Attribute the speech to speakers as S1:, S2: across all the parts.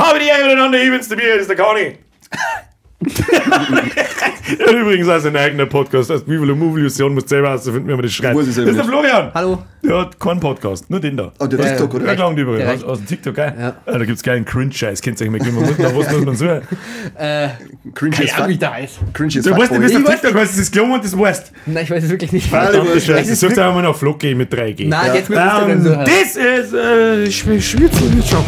S1: Habe die Ehre miteinander, ich bin's, der Bier, das ist der Conny. Ja, übrigens auch sein eigener Podcast. Heißt Viva la Movolution, musst selber herausfinden, wie man das schreibt.
S2: Muss ich
S1: Das
S2: selber
S1: ist der
S2: nicht.
S1: Florian.
S3: Hallo.
S1: Der hat keinen Podcast, nur den da.
S2: Oh, der TikTok, oder?
S1: Ja, klar, übrigens.
S3: Der
S1: Aus dem TikTok, gell?
S3: Ja.
S1: Ah, da gibt's geilen Cringe-Scheiß. Kennt ihr euch mal geben. Was muss man suchen?
S2: Cringe
S3: Keine
S2: is
S3: Ahnung, wie
S2: fuck.
S3: der heißt.
S2: Cringe is
S1: Du weißt, du bist
S2: fuckboy.
S1: auf TikTok, weißt du, das ist gelungen und das weißt.
S3: Nein, ich weiß es wirklich nicht.
S1: Verdammte
S2: wurscht.
S1: Scheiße.
S3: Es ist
S1: Sucht einfach mal nach Flocke mit 3G.
S3: Nein, jetzt mit Instagram suchen.
S1: Das ist Schwitzelwirtschaft.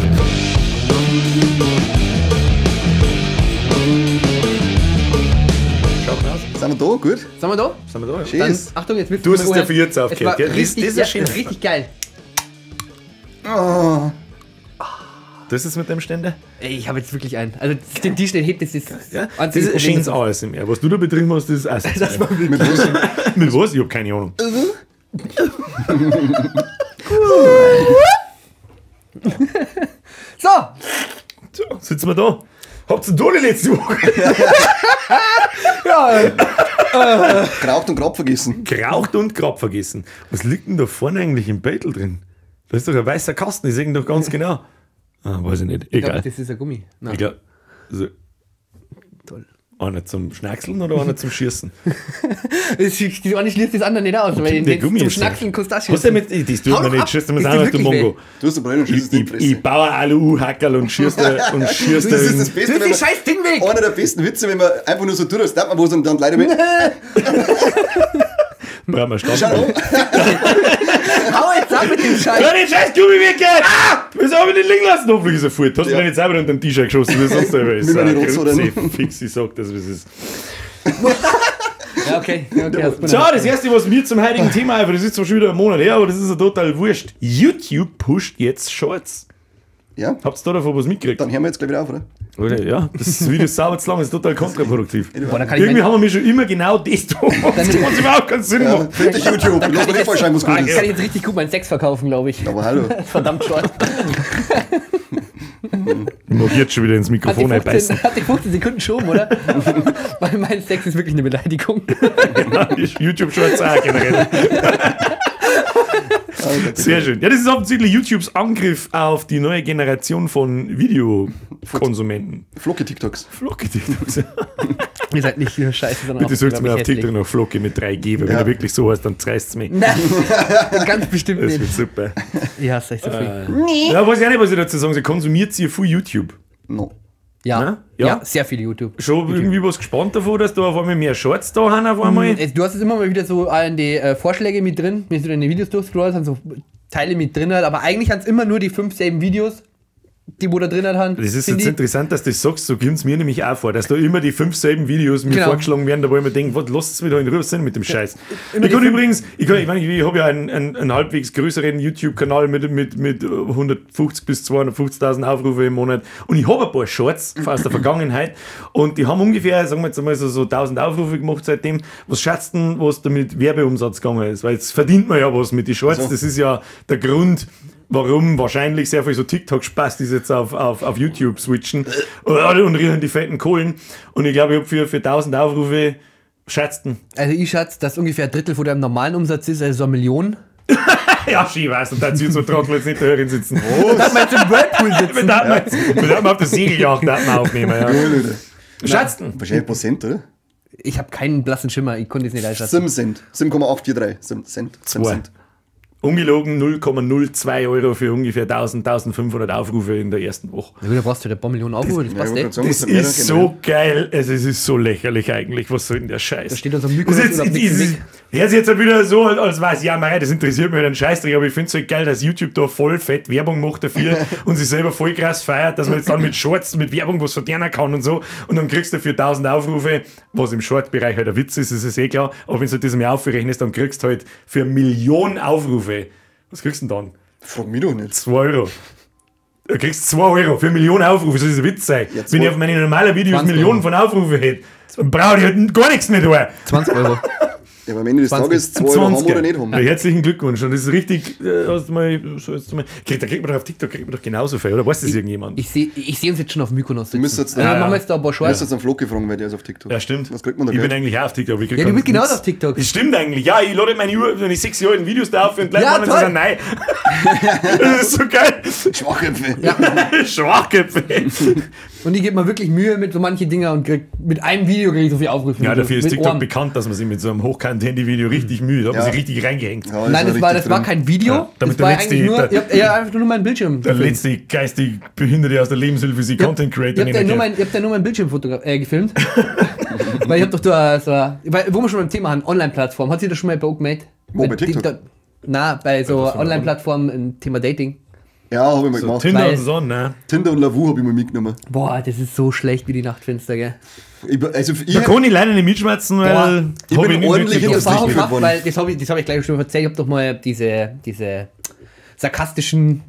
S1: Schaut aus.
S2: Sind wir da? Gut.
S3: Sind wir da?
S1: Sind wir da? Ja?
S2: Schön.
S3: Dann,
S2: Yes.
S3: Achtung, jetzt willst
S1: Du hast es
S3: mal
S1: dafür jetzt
S3: Es war
S1: aufgehört, gell? Das-
S3: richtig,
S1: das ist
S3: ja,
S1: schön.
S3: richtig geil.
S2: Oh.
S1: Das ist mit dem Ständer?
S3: Ey, ich habe jetzt wirklich einen. Also den Tisch, den hebt jetzt das
S1: Ja? Das
S3: einzige
S1: ist
S3: Problem,
S1: schönes ASMR. Was du da betrieben hast, das ist ASMR.
S3: Das war wirklich.
S2: Mit was?
S1: Mit was? Ich hab keine Ahnung.
S3: So!
S1: So, sitzen wir da. Habt ihr da die letzte Woche?
S3: Ja,
S2: Geraucht und Grab vergessen.
S1: Geraucht und Grab vergessen. Was liegt denn da vorne eigentlich im Beutel drin? Da ist doch ein weißer Kasten, ich sehe ihn doch ganz genau. Ah, weiß ich nicht.
S3: ich glaub,
S1: Egal.
S3: das ist ein Gummi. Nein.
S1: Ich glaub, also,
S3: Toll.
S1: Einer zum Schnackseln oder einer zum Schießen?
S3: Das, die eine schließt das andere nicht aus, weil
S1: Der
S3: den
S1: Gummi
S3: zum
S1: ist ja-
S3: Schnackseln kostet das
S1: Was denn mit. Das tut
S3: Hau
S1: man
S3: doch
S1: nicht,
S3: ab!
S1: schießt man
S3: Das
S1: auch
S3: tut
S1: nicht, du
S3: wirklich
S1: Mongo.
S2: Du hast den Brenner und schießt
S1: Ich,
S2: in die
S1: ich, ich
S2: Fresse.
S1: baue Alu-Hackerl und schieß da. Und schieß da
S2: Das ist
S1: in-
S2: das Beste,
S3: Das
S2: wenn
S3: ist
S2: man,
S3: scheiß Ding weg!
S2: einer der besten Witze, wenn man einfach nur so tut, als darf man was und dann leider mit.
S1: Brauchen wir
S2: Schau
S1: Stand.
S2: an.
S3: Hau jetzt ab mit dem Scheiß!
S1: Hör den scheiß Gummi weg, gell? Ah! Wieso hab ich den liegen lassen? Hoffentlich ist er fort. Hast du
S2: Ja.
S1: mir nicht selber unter den T-Shirt geschossen, wie sonst da ist.
S2: Mit meinen Rotzoden.
S1: Fix, ich sag das, wie es ist.
S3: Ja, okay. Ja, okay, hast du
S1: So, das erste, was mir zum heutigen Thema einfällt, das ist zwar schon wieder ein Monat her, aber das ist ja total wurscht. YouTube pusht jetzt Shorts.
S2: Ja,
S1: Habt ihr da davon was mitgekriegt?
S2: dann hören wir jetzt gleich wieder auf, oder?
S1: Oder? Ja, das Video ist sauber zu lang, ist total kontraproduktiv.
S3: Boah, dann kann ich
S1: Irgendwie
S3: mein,
S1: haben wir mir schon immer genau das da gemacht, was überhaupt keinen Sinn
S2: Ja,
S1: macht.
S2: find dich YouTube. Lass mir nicht vorschreiben, was gut
S3: kann ich
S2: ist.
S3: jetzt richtig gut meinen Sex verkaufen, glaube ich.
S2: Aber hallo.
S3: Verdammt short.
S1: Ich mag jetzt schon wieder ins
S3: Hat die
S1: Mikrofon einbeißen.
S3: 15, hat die 15 Sekunden geschoben, oder? Weil mein Sex ist wirklich eine Beleidigung.
S1: Ja, YouTube Shorts auch generell. Sehr schön. Ja, das ist offensichtlich YouTubes Angriff auf die neue Generation von Videokonsumenten.
S2: Flocke TikToks.
S1: Flocke TikToks.
S3: Ihr seid nicht nur scheiße, sondern
S1: Bitte sucht mir auf
S3: unglaublich
S1: TikTok noch Flocke mit 3G, weil wenn
S2: Ja.
S1: er wirklich so heißt, dann reißt's mich.
S3: Nein, ganz bestimmt
S1: Das wird
S3: nicht.
S1: super.
S3: Ich hasse euch so viel.
S1: Ja, weiß ich auch nicht, was ich dazu sagen soll. Konsumiert ihr viel YouTube?
S2: No.
S3: Ja.
S1: Ne?
S3: Ja.
S1: Ja.
S3: Sehr viel YouTube.
S1: Schon irgendwie was gespannt davon, dass da auf einmal mehr Shorts da haben auf einmal?
S3: Du hast es immer mal wieder so in die Vorschläge mit drin, wenn du deine Videos durchscrollst, haben so Teile mit drin, halt, aber eigentlich haben es immer nur die fünf selben Videos, die wo da drin halt haben.
S1: Das ist
S3: Find
S1: jetzt
S3: ich.
S1: interessant, dass du das sagst, so kommt es mir nämlich auch vor, dass da immer die fünf selben Videos mir
S3: Genau.
S1: vorgeschlagen werden, da wo ich mir denke, was lasst mich da in Ruhe sein mit dem Scheiß.
S3: Immer
S1: Ich
S3: die
S1: kann
S3: fünf-
S1: übrigens, ich meine, ich habe ja einen halbwegs größeren YouTube-Kanal mit 150 bis 250.000 Aufrufe im Monat und ich habe ein paar Shorts aus der Vergangenheit und die haben ungefähr, sagen wir jetzt einmal so 1000 Aufrufe gemacht seitdem. Was schätzt denn, was damit Werbeumsatz gegangen ist? Weil jetzt verdient man ja was mit den Shorts,
S2: So.
S1: das ist ja der Grund, warum wahrscheinlich sehr viel so TikTok-Spaß, die jetzt auf YouTube switchen und rühren die fetten Kohlen. Und ich glaube, ich habe für 1000 Aufrufe schätzten.
S3: Also ich schätze, dass ungefähr ein Drittel von deinem normalen Umsatz ist, also so eine Million.
S1: Ja, ich weiß, und da zieht so Trottel jetzt nicht da herin sitzen.
S3: Da wir jetzt im Whirlpool
S1: Wir
S3: sitzen.
S1: darf man wir darf auf der Segeljacht darf man aufnehmen. Ja.
S2: Alter.
S1: Schätzten.
S2: Wahrscheinlich Prozent, oder?
S3: Ich habe keinen blassen Schimmer, ich konnte es nicht einschätzen.
S2: 7 Cent. 7,843. 7 Cent. 7
S1: Zwei.
S2: Cent.
S1: Ungelogen 0,02 Euro für ungefähr 1000, 1500 Aufrufe in der ersten Woche.
S3: Na gut, da brauchst du ja ein paar Millionen Aufrufe, das
S2: Ja,
S3: passt
S2: ich
S3: eh.
S2: wollte grad sagen,
S1: Das
S2: was mehr
S1: ist
S2: dann
S1: so geil, also es ist so lächerlich eigentlich, was soll denn der Scheiß?
S3: Da steht unser Mykonos
S1: Das ist
S3: oder
S1: jetzt,
S3: nix
S1: ist,
S3: im
S1: ist,
S3: Weg.
S1: hört sich jetzt halt wieder so, als weiß ja, mei, das interessiert mich halt einen Scheißdreck, aber ich finde es halt geil, dass YouTube da voll fett Werbung macht dafür und sich selber voll krass feiert, dass man jetzt dann mit Shorts, mit Werbung was verdienen kann und so und dann kriegst du dafür 1000 Aufrufe, was im Short-Bereich halt ein Witz ist, ist es eh klar, aber wenn du das mal aufrechnest, dann kriegst du halt für 1 Million Aufrufe, was kriegst du denn dann?
S2: Frag mich doch nicht.
S1: 2 Euro. Du kriegst 2 Euro für 1 Million Aufrufe, soll das ein Witz sein?
S2: Ja,
S1: Wenn ich auf meine normalen Videos
S3: 20
S1: Millionen
S3: Euro.
S1: von Aufrufen hätte, dann brauche ich halt gar nichts mehr da.
S3: 20 Euro.
S2: Ja, aber am Ende des
S3: 20.
S2: Tages 2 Euro haben oder nicht haben.
S1: Ja, herzlichen Glückwunsch. Und das ist richtig, hast du mal, so jetzt mal, da kriegt man doch auf TikTok kriegt man doch genauso viel, oder? Weiß das irgendjemand?
S3: Ich sehe uns jetzt schon auf Mykonos sitzen.
S2: müsst jetzt
S3: also,
S2: da-
S3: machen wir jetzt da ein paar
S2: Du
S3: Shorts.
S2: hast jetzt einen Floki fragen, weil der ist auf TikTok.
S1: Ja, stimmt.
S2: Was kriegt man da
S1: Ich bin
S2: Geld?
S1: eigentlich auch auf TikTok. Aber ich krieg
S3: Ja, du
S1: gar
S3: bist genauso
S1: nichts.
S3: auf TikTok.
S1: Das stimmt eigentlich. Ja, ich lade meine Uhr, wenn ich 6 Jahre alten Videos da auf und gleich
S3: Ja,
S1: machen sie
S3: toll.
S1: so nein. Das ist so geil.
S2: Schwachköpfe.
S1: Schwachköpfe.
S3: Und ich gebe mir wirklich Mühe mit so manchen Dinger und krieg mit einem Video krieg ich so viel Aufrufe.
S1: Ja, dafür ist
S3: Mit
S1: TikTok
S3: Ohren.
S1: bekannt, dass man sich mit so einem Hochkant-Handy-Video richtig müht. Da hat man
S2: Ja.
S1: sich richtig reingehängt.
S2: Ja,
S3: Nein,
S2: ist
S3: das war,
S2: richtig
S3: das war
S2: drin.
S3: kein Video.
S1: Ja, damit
S3: das
S1: der
S3: war
S1: letzte-
S3: eigentlich nur,
S1: der-
S3: ich hab ja einfach nur meinen Bildschirm.
S1: Der
S3: gefilmt.
S1: letzte geistig Behinderte aus der Lebenshilfe ist die Content Creator.
S3: Ich hab da nur mein, ich hab da nur mein Bildschirm gefilmt. Weil ich hab doch da so, weil, wo wir schon beim Thema haben, Online-Plattform. Hat sich das schon mal bei gemeldet?
S2: Wo, bei TikTok?
S3: Na, bei so
S1: was für eine
S3: Online-Plattformen im Thema Dating.
S2: Ja, habe ich mal
S1: so
S2: gemacht.
S1: Tinder
S3: Weil-
S1: und so, ne?
S2: Tinder und Lavu habe ich mal mitgenommen.
S3: Boah, das ist so schlecht wie die Nachtfenster, gell?
S2: Ich, also ich,
S1: Da kann ich leider nicht mitschmerzen, weil
S2: Ich
S1: hab
S2: bin
S1: nicht
S2: ordentlich
S1: mitgekriegt.
S2: in das
S3: Erfahrung
S2: nicht
S3: gemacht,
S2: geworden.
S3: weil das habe ich, das hab ich gleich schon erzählt. Ich habe doch mal diese sarkastischen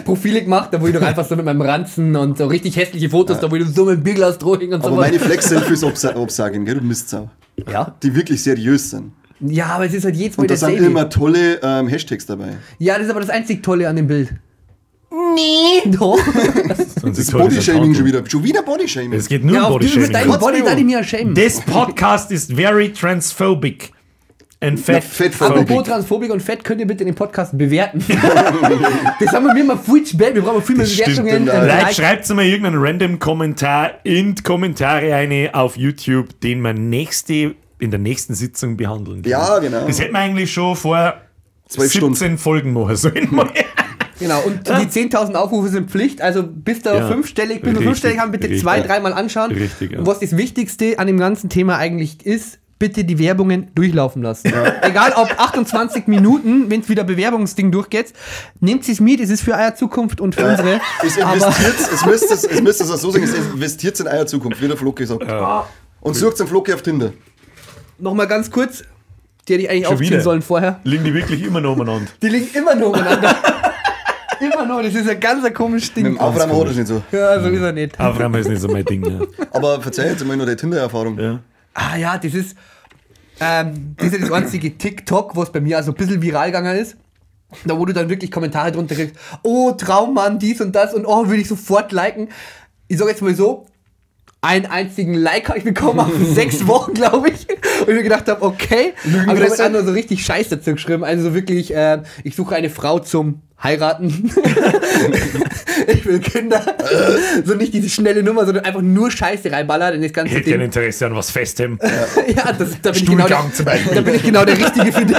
S3: Profile gemacht, da wo ich doch einfach so mit meinem Ranzen und so richtig hässliche Fotos, da wo ich so mit dem Bierglas drohing und
S2: aber
S3: so.
S2: meine Flex-Selfies absagen, gell, du Mistsau.
S3: Ja.
S2: Die wirklich seriös sind.
S3: Ja, aber es ist halt jedes Mal
S2: Und da sind
S3: dasselbe.
S2: immer tolle Hashtags dabei.
S3: Ja, das ist aber das einzig Tolle an dem Bild. Nee. Doch.
S1: Sonst
S2: Das ist Bodyshaming schon wieder. Schon wieder Bodyshaming.
S1: Es geht nur
S3: Ja,
S1: um
S3: auf du mit deinem
S1: Bodyshaming.
S3: Body da die mir schämen.
S1: This podcast is very transphobic. And fat.
S2: fettphobic.
S3: Apropos Transphobik und Fett, könnt ihr bitte den Podcast bewerten. Das haben wir mir mal viel zu spät. Wir brauchen viel mehr
S1: Das stimmt.
S3: Bewertungen.
S2: Leute,
S1: Leute,
S3: Likes.
S1: schreibt mal irgendeinen random Kommentar in die Kommentare eine auf YouTube, den wir in der nächsten Sitzung behandeln können.
S2: Ja, genau.
S1: Das hätten wir eigentlich schon vor
S2: 12
S1: 17
S2: Stunden.
S1: Folgen machen sollen.
S3: Genau, und die 10.000 Aufrufe sind Pflicht, also bis da
S1: Ja.
S3: fünfstellig, bis wir
S1: Richtig,
S3: fünfstellig haben, bitte
S1: richtig.
S3: 2-, 3-mal anschauen.
S1: Richtig, ja.
S3: Und was das Wichtigste an dem ganzen Thema eigentlich ist, bitte die Werbungen durchlaufen lassen. Egal ob 28 Minuten, wenn es wieder Bewerbungsding durchgeht, nehmt es mit, es ist für euer Zukunft und für unsere.
S2: Es investiert, es müsst es auch so sagen, es investiert in euer Zukunft, wie der Floki sagt. Und sucht einen Floki auf Tinder.
S3: Nochmal ganz kurz, die hätte ich eigentlich
S1: Schon
S3: aufziehen
S1: wieder?
S3: sollen vorher.
S1: Liegen die wirklich immer noch umeinander?
S3: Die liegen immer nur umeinander. Immer noch, das ist ein ganz ein komisches Ding.
S2: Mit dem Aufräumen hat er es nicht so.
S3: Ja, so ist er nicht.
S1: Aufräumen ist nicht so mein Ding. Ja.
S2: Aber verzeih jetzt einmal noch die Tinder-Erfahrung.
S1: Ja.
S3: Ah ja, das ist das einzige TikTok, was bei mir also ein bisschen viral gegangen ist. Da wo du dann wirklich Kommentare drunter kriegst, oh Traummann, dies und das und oh, würde ich sofort liken. Ich sag jetzt mal so, einen einzigen Like habe ich bekommen auf 6 Wochen, glaube ich. Und ich mir gedacht habe, okay. Aber ich habe nur so richtig Scheiß dazu geschrieben. Also so wirklich, ich suche eine Frau zum Heiraten. Ich will Kinder. So nicht diese schnelle Nummer, sondern einfach nur Scheiße reinballern in das ganze
S1: Ich hätte
S3: Ding.
S1: kein Interesse an was Festem.
S3: Ja, das, da bin ich genau
S1: Stuhlgang
S3: der,
S1: zum Beispiel.
S3: da bin ich genau der Richtige für dich.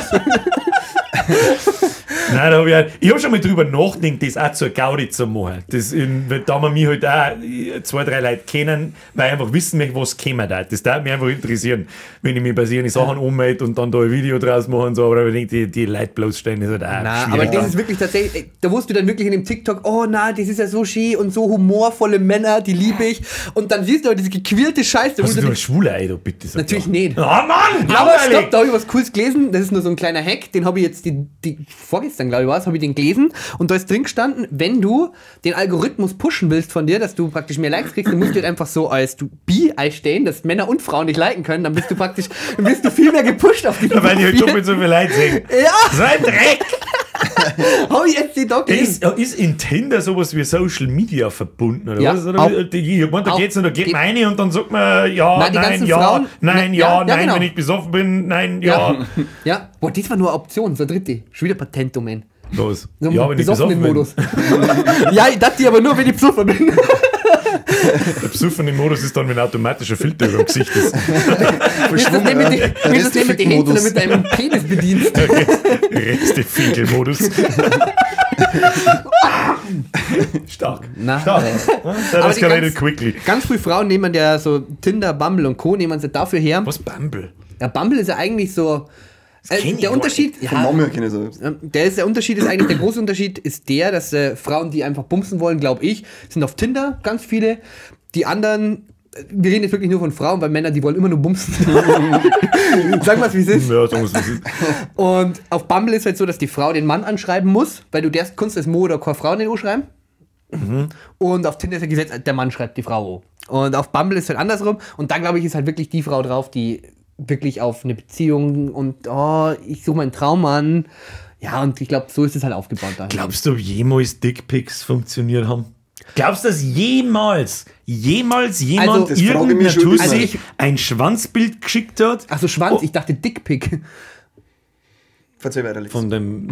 S1: Nein, da hab ich halt, ich habe schon mal drüber nachgedacht, das auch zur Gaudi zu machen. Das in, weil da man mich halt auch 2, 3 Leute kennen, weil ich einfach wissen möchte, was käme da. Das darf mich einfach interessieren, wenn ich mich bei solchen Sachen anmelde und dann da ein Video draus mache und so, aber ich denke, die Leute bloßstellen ist halt auch
S3: Na,
S1: schwierig.
S3: aber das ist wirklich tatsächlich, da wusstest du dann wirklich in dem TikTok, oh na, das ist ja so schön und so humorvolle Männer, die liebe ich. Und dann siehst du aber diese gequirlte Scheiße. wo
S1: Hast
S3: du
S1: du
S3: denkst,
S1: ein schwuler Ei, bitte? Sag
S3: Natürlich
S1: doch.
S3: nicht.
S1: Oh Mann!
S3: Aber
S1: langweilig.
S3: stopp, da habe ich was Cooles gelesen. Das ist nur so ein kleiner Hack, den habe ich jetzt die vorgestern, glaube ich, war es, habe ich den gelesen. Und da ist drin gestanden, wenn du den Algorithmus pushen willst von dir, dass du praktisch mehr Likes kriegst, dann musst du halt einfach so als du bi einstehen, dass Männer und Frauen dich liken können, dann bist du praktisch, dann bist du viel mehr gepusht auf diesem
S1: Weil die halt
S3: Profil.
S1: doppelt so viel Leute sehen.
S3: Ja,
S1: So ein Dreck!
S3: habe ich jetzt die da gelesen.
S1: Ist in Tinder sowas wie Social Media verbunden, oder
S3: Ja,
S1: was? Oder
S3: auch-
S1: ich meine, da
S3: auch-
S1: geht's und da geht
S3: geht-
S1: man rein und dann sagt man, ja,
S3: Nein, die
S1: nein,
S3: ganzen
S1: ja,
S3: Frauen-
S1: nein,
S3: Na,
S1: ja,
S3: ja, ja,
S1: nein,
S3: genau.
S1: wenn ich besoffen bin, nein, ja.
S3: Ja. Ja. Boah, das war nur eine Option, so eine dritte. Schon wieder Patentdomain.
S1: Los.
S3: So
S1: ja, wenn ich besoffen
S3: besoffenen
S1: bin.
S3: Modus. Ja, ich dachte aber nur, wenn ich besoffen bin.
S1: Der besoffene Modus ist dann, wenn ein automatischer Filter über dem Gesicht ist.
S3: Wenn du das nicht mit den- wenn du das nicht mit den Händen, sondern mit deinem Penis bedienst.
S1: Reste-Finkel-Modus. Stark.
S3: Na,
S1: Stark. That
S3: Aber die
S1: escalated
S3: ganz-
S1: quickly.
S3: Ganz früh Frauen nehmen ja so Tinder, Bumble und Co. nehmen sie dafür her.
S1: Was Bumble?
S3: Ja, Bumble ist ja eigentlich so.
S1: kenn ich
S3: Der
S1: gar
S3: Unterschied.
S2: Vom
S3: Ja,
S2: Namen her kenne ich so.
S3: der Unterschied ist eigentlich, der große Unterschied ist der, dass Frauen, die einfach bumsen wollen, glaube ich, sind auf Tinder ganz viele. Die anderen, wir reden jetzt wirklich nur von Frauen, weil Männer, die wollen immer nur bumsen. Sagen wir es, wie es ist.
S1: Ja, sagen wir's, wie es ist.
S3: Und auf Bumble ist halt so, dass die Frau den Mann anschreiben muss, weil du darfst Kunst als Mo oder keine Frau nicht anschreiben. Und auf Tinder ist ja Gesetz, der Mann schreibt die Frau. Und auf Bumble ist halt andersrum. Und da, glaube ich, ist halt wirklich die Frau drauf, die wirklich auf eine Beziehung und oh, ich suche meinen Traummann. Ja, und ich glaube, so ist es halt aufgebaut. Da.
S1: Glaubst du, ob jemals Dickpics funktioniert haben? Glaubst du, dass jemals jemand
S3: Also,
S2: das frage ich mich
S1: irgendeiner
S2: schon
S1: Tussi
S3: immer. Also
S1: ein Schwanzbild geschickt hat?
S3: Ach so, Schwanz, ich dachte Dickpic.
S2: Verzeih weiter, Lex.
S1: Von dem.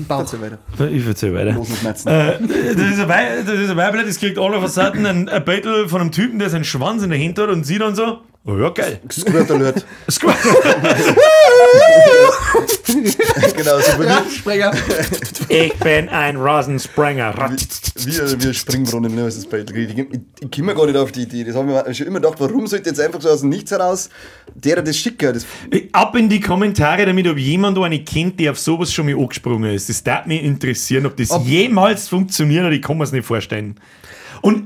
S3: Bauch.
S2: Verzeih weiter.
S1: Ich verzeih weiter.
S2: Los und Schmerzen.
S1: Das ist ein Weiblein, das kriegt all of a sudden ein Battle von einem Typen, der seinen Schwanz in der Hand hat und sie dann so, oh ja, geil.
S2: Squirt Alert.
S1: Squirt.
S2: Genau, so wie,
S3: Rasensprenger.
S1: Ich bin ein Rasensprenger.
S2: wie Springbrunnen, ne, was ist das Battle. Ich komme gar nicht auf die Idee. Das habe ich mir schon immer gedacht, warum sollte jetzt einfach so aus dem Nichts heraus der das schicken? Das,
S1: Ab in die Kommentare damit, ob jemand eine kennt, der auf sowas schon mal angesprungen ist. Das darf mich interessieren, ob das jemals funktioniert hat, ich kann mir's nicht vorstellen. Und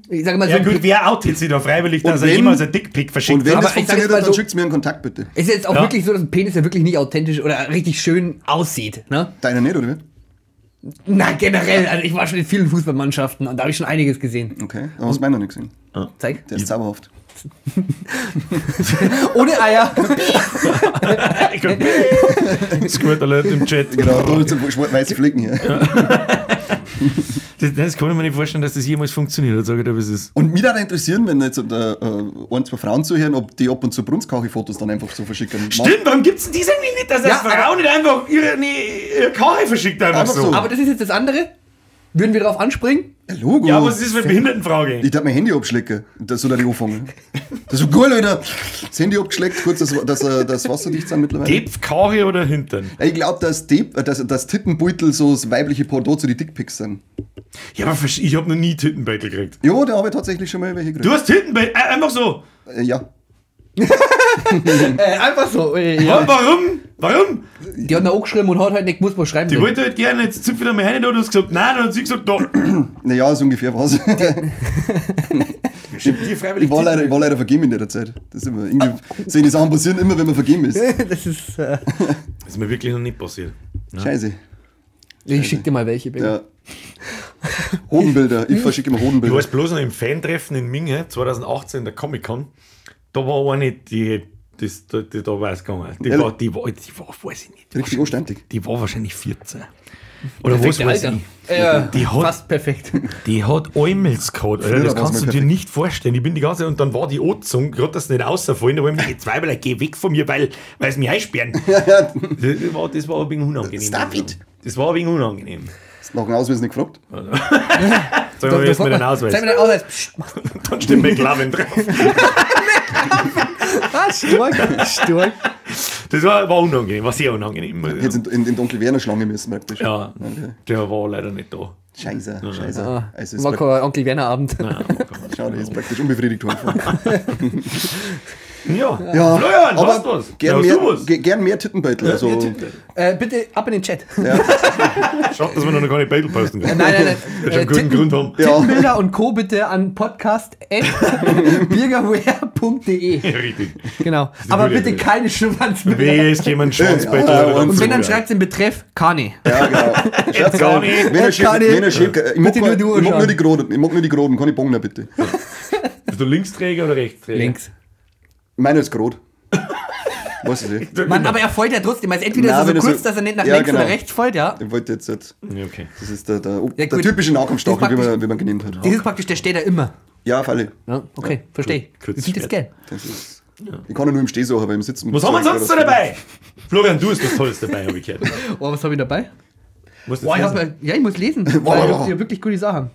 S3: Ich sag mal
S1: ja
S3: so,
S1: gut, wer outet sich da freiwillig, dass
S2: Und
S1: er
S2: wenn-
S1: jemals ein Dickpic verschickt
S2: und wenn
S1: hat?
S2: das
S3: Aber ich sag
S2: funktioniert
S3: jetzt mal
S2: hat, dann
S3: so-
S2: schickt mir einen Kontakt bitte.
S3: Es ist jetzt auch
S1: Ja.
S3: wirklich so, dass ein Penis ja wirklich nicht authentisch oder richtig schön aussieht, ne?
S2: Deiner nicht, oder wie?
S3: Na, generell. Also ich war schon in vielen Fußballmannschaften und da habe ich schon einiges gesehen.
S2: Okay, da hast du meinen noch nicht gesehen.
S3: Zeig.
S2: Der ist zauberhaft.
S3: Ohne Eier.
S1: Squirt Alert im Chat.
S2: Genau, da sind weiße Flecken hier.
S1: Das kann ich mir nicht vorstellen, dass das jemals funktioniert hat, sag ich dir, wie es ist.
S2: Und mich würde interessieren, wenn jetzt ein, zwei Frauen zuhören, ob die ab und zu Brunstkache-Fotos dann einfach so verschicken.
S1: Stimmt, warum gibt es denn diese eigentlich nicht, dass
S3: Ja,
S1: als Frau nicht einfach ihre Kache verschickt einfach,
S2: Einfach
S1: so?
S2: so.
S3: Aber das ist jetzt das andere. Würden wir drauf anspringen?
S2: Ja, Logo.
S1: Ja, was ist das für eine Behindertenfrage?
S2: Ich darf mein Handy abschlecken. Das soll er nicht anfangen. Das ist so geil, Alter. Das Handy abgeschleckt, kurz, dass das wasserdicht sind mittlerweile.
S1: Depf, Kache oder Hintern?
S2: Ich glaube, dass, dass Tittenbeutel so das weibliche Pendant zu den Dickpics sind.
S1: Ja, aber ich habe noch nie Tittenbeutel gekriegt.
S2: Ja, da habe ich tatsächlich schon mal welche gekriegt.
S1: Du hast Tittenbeutel, einfach so.
S2: Ja.
S3: Einfach so. Ja.
S1: Warum? Warum?
S3: Die hat noch angeschrieben und hat halt nicht gewusst, was schreiben
S1: Die
S3: soll.
S1: wollte halt gerne, jetzt zipft wieder meine Hände da und du hast gesagt, nein, dann hat sie gesagt, doch.
S2: Naja, so ungefähr war's.
S1: Die freiwillig
S2: Ich war leider vergeben in der Zeit. Das ist immer, irgendwie, solche Sachen passieren immer, wenn man vergeben ist.
S3: Das ist.
S1: Das ist mir wirklich noch nicht passiert.
S2: Scheiße.
S3: Ich schick dir mal welche, bitte.
S2: Ja. Hodenbilder. Ich verschicke immer
S1: Ich
S2: Hodenbilder.
S1: weiß bloß noch im Fantreffen in Minge 2018 der Comic-Con, da war eine, die da war es gegangen. Die
S2: Ehrlich?
S1: war, weiß ich nicht.
S2: Richtig anständig.
S1: Die war wahrscheinlich 14. Oder was
S3: Perfekte
S1: weiß
S3: Alter.
S1: ich. Die hat,
S3: Fast perfekt.
S1: die hat Eumels gehabt, Alter.
S2: Früher
S1: Das
S2: war's
S1: kannst
S2: mal
S1: du dir
S2: perfekt.
S1: nicht vorstellen. Ich bin die ganze Zeit, und dann war die angezogen, gerade dass sie nicht rausfallen, da wollen mich die Zweifel, geh weg von mir, weil sie mich einsperren. Das war ein wenig unangenehm.
S2: Stop it.
S1: Das war ein wenig unangenehm.
S2: Hast du nach dem Ausweis nicht gefragt?
S1: Sag mal, erst mal den Ausweis.
S3: Zeig mir den Ausweis. Psst, mach
S1: Dann steht McLovin drauf.
S3: das. Stark, stark.
S1: Das war unangenehm, war sehr unangenehm. muss ich
S2: Jetzt
S1: sagen.
S2: in Onkel Werner Schlange müssen praktisch.
S1: Ja,
S2: Okay.
S1: der war leider nicht da.
S2: Scheiße, scheiße. Also ist
S3: War kein Onkel Werner Abend.
S1: Nein,
S2: schade, ist praktisch unbefriedigt worden.
S1: Ja,
S2: Ja,
S1: Florian,
S2: aber
S1: hast du was?
S2: Gern,
S1: Ja, hast
S2: mehr,
S1: du was?
S2: gern mehr Tittenbeutel. Also,
S1: Mehr Tittenbeutel.
S3: Bitte ab in den Chat.
S1: Schade, dass wir noch keine Beutel posten können.
S3: Nein, nein, nein.
S1: Wird schon einen guten Grund haben.
S2: Ja.
S3: Tittenbilder und Co. bitte an podcast@birgerware.de.
S1: Ja, richtig.
S3: Genau. Aber
S1: gute
S3: bitte
S1: Idee.
S3: keine Schwanzbilder.
S1: Wehe, es jemand Schwanzbeutel.
S2: Ja,
S1: oder
S2: und
S3: Und wenn, dann
S1: so.
S3: schreibt den Betreff Kani.
S2: Ja, genau. Schreibt's
S1: Gar
S2: rein.
S1: nicht.
S2: Wenn er schickt,
S3: Gar nicht.
S2: wenn er schickt, ich mag,
S3: Bitte nur du
S2: ich mag
S3: anschauen.
S2: nur die Groden, ich mag nur die Groden, keine Bongner bitte.
S1: Bist du Linksträger oder Rechtsträger?
S3: Links.
S2: Meiner ist grot. Weiß ich nicht.
S3: Mann, aber er folgt ja trotzdem. Also entweder
S2: Nein,
S3: ist er
S2: wenn
S3: so
S2: er
S3: kurz,
S2: so-
S3: dass er nicht nach
S2: Ja,
S3: links
S2: genau.
S3: oder rechts folgt, ja.
S2: Ich wollte jetzt nicht.
S1: Ja, okay.
S2: Das ist der
S3: Ja,
S2: der
S3: gut.
S2: typische Nahkampfstachel,
S3: Das ist
S2: wie man genannt hat.
S3: Das ist praktisch, der steht da immer.
S2: Ja, auf alle.
S3: Ja, okay, verstehe.
S1: Kurz
S3: Ich finde das
S1: Schwert.
S3: geil.
S2: Das ist, Ich kann ja nur im Steh suchen, aber im Sitzen.
S1: Was haben wir sonst so dabei? Florian, du hast was Tolles dabei, habe ich gehört.
S3: Oh, was habe ich dabei?
S1: Musst du
S3: Boah, ich
S1: jetzt
S3: hab,
S1: lesen.
S3: ja, ich muss lesen. Weil ich hab hier wirklich gute Sachen.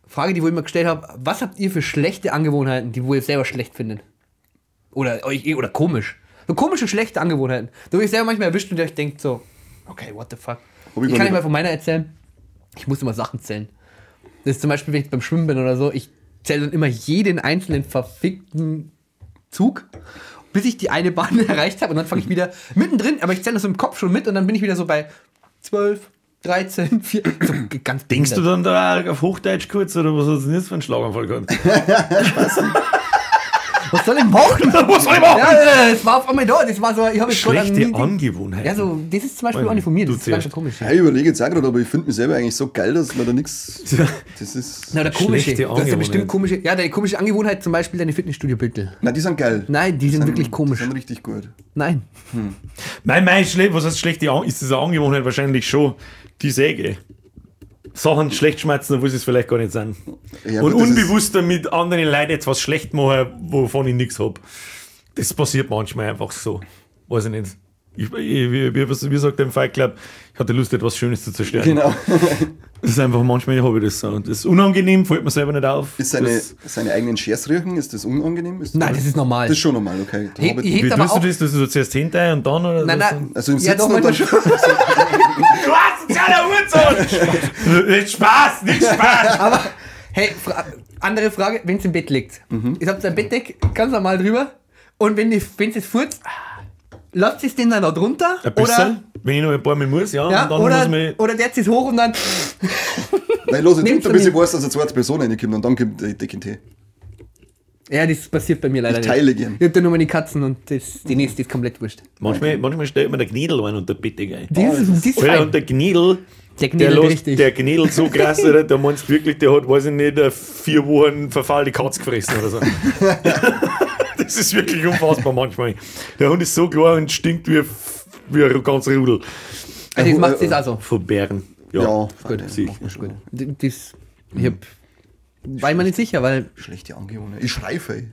S3: Frage, die wo ich mir gestellt habe: Was habt ihr für schlechte Angewohnheiten, die wo ihr selber schlecht findet? Oder euch oder komisch. So komische, schlechte Angewohnheiten. Da wo ich selber manchmal erwischt und ihr euch denkt so, okay, what the fuck.
S2: Hab ich
S3: Ich
S2: gar
S3: kann
S2: nicht.
S3: nicht mal von meiner erzählen. Ich muss immer Sachen zählen. Das ist zum Beispiel, wenn ich beim Schwimmen bin oder so, ich zähle dann immer jeden einzelnen verfickten Zug, bis ich die eine Bahn erreicht habe und dann fange ich wieder mittendrin, aber ich zähle das so im Kopf schon mit und dann bin ich wieder so bei 12, 13, 4, so ganz
S1: Denkst du
S3: behindert.
S1: dann da auch auf Hochdeutsch kurz oder was hast du denn jetzt für einen Schlaganfall gehabt?
S3: Was soll ich machen?
S1: Was soll ich machen?
S3: Ja, das war auf einmal da. Das war so, ich habe jetzt gerade an
S1: Schlechte
S3: nie-
S1: Angewohnheiten.
S3: Ja, so, das ist zum Beispiel eine von mir.
S1: Du
S3: Das ist ganz
S1: zuerst.
S3: schön komisch.
S2: Ja, ich überlege jetzt auch gerade, aber ich finde mich selber eigentlich so geil, dass man da nichts. Das ist.
S3: Na, oder komische.
S1: Schlechte
S3: Du hast ja bestimmt
S1: Angewohnheit.
S3: komische. Ja, deine komische Angewohnheit, zum Beispiel deine Fitnessstudio-Büttel.
S2: Nein, die sind geil.
S3: Nein, die sind wirklich komisch.
S2: Die sind richtig gut.
S3: Nein.
S1: Nein, was heißt schlechte An ist das eine Angewohnheit wahrscheinlich schon die Säge. Sachen schlecht schmerzen, obwohl sie es vielleicht gar nicht sind.
S2: Ja,
S1: und
S2: gut, das ist-
S1: unbewusst damit anderen Leuten etwas schlecht machen, wovon ich nichts hab. Das passiert manchmal einfach so. Weiß ich nicht. Wie sagt der im Fight Club, ich hatte Lust, etwas Schönes zu zerstören.
S2: Genau.
S1: Das ist einfach, manchmal habe ich das so. Und das ist unangenehm, fällt mir selber nicht auf.
S2: Ist seine,
S1: das,
S2: seine eigenen Shares riechen, ist das unangenehm? Ist
S3: Nein, das ist normal.
S2: Das ist schon normal, okay. Da
S3: Hey,
S2: hab ich-
S3: ich-
S1: wie
S3: aber
S1: tust du
S3: auch-
S1: das? Tust du so zuerst hinterher und dann? Oder
S3: Nein,
S1: so?
S3: nein.
S2: Also im
S3: ja,
S2: Sitzen
S3: doch,
S2: und dann
S3: manchmal schon.
S1: Du hast es ja der Uhrzeit! Nicht Spaß, nicht Spaß!
S3: Aber, hey, andere Frage, wenn es im Bett liegt. Ich habt ein Bettdeck ganz normal drüber und wenn es furzt, lasst es den dann noch drunter?
S1: Ein bisschen,
S3: Oder,
S1: wenn ich noch ein paar Mal muss, ja,
S3: ja,
S1: und dann
S3: oder,
S1: muss ich.
S3: oder der zieht hoch und dann.
S2: Nein, los, jetzt
S3: Nimmst
S2: unter,
S3: du
S2: bis ich
S3: mit.
S2: weiß, dass eine zweite Person reinkommt und dann kommt die Decke in den Tee.
S3: Ja, das passiert bei mir leider
S2: Ich teile
S3: nicht.
S2: gern.
S3: Ich hab da nur meine Katzen und das, die nächste ist komplett wurscht.
S1: Manchmal stellt man der Gnädel ein unter Bettdecke ein.
S3: Das ist, das ist
S1: Alter,
S3: fein.
S1: und der Gnädel,
S3: Der gnädelt
S1: lässt-
S3: richtig.
S1: Der gnädelt so krass, Alter, da meinst du wirklich, der hat, weiß ich nicht, 4 Wochen verfall die Katze gefressen oder so. Das ist wirklich unfassbar manchmal. Der Hund ist so klar und stinkt wie ein ganzer Rudel.
S3: Also, das macht das auch so.
S1: Von Bären. Ja,
S2: Ja,
S3: Gut.
S1: sicher.
S3: Gut. Das, ich hab, war ich mir nicht sicher, weil.
S2: Schlechte Angewohnheit. Ich schrei viel.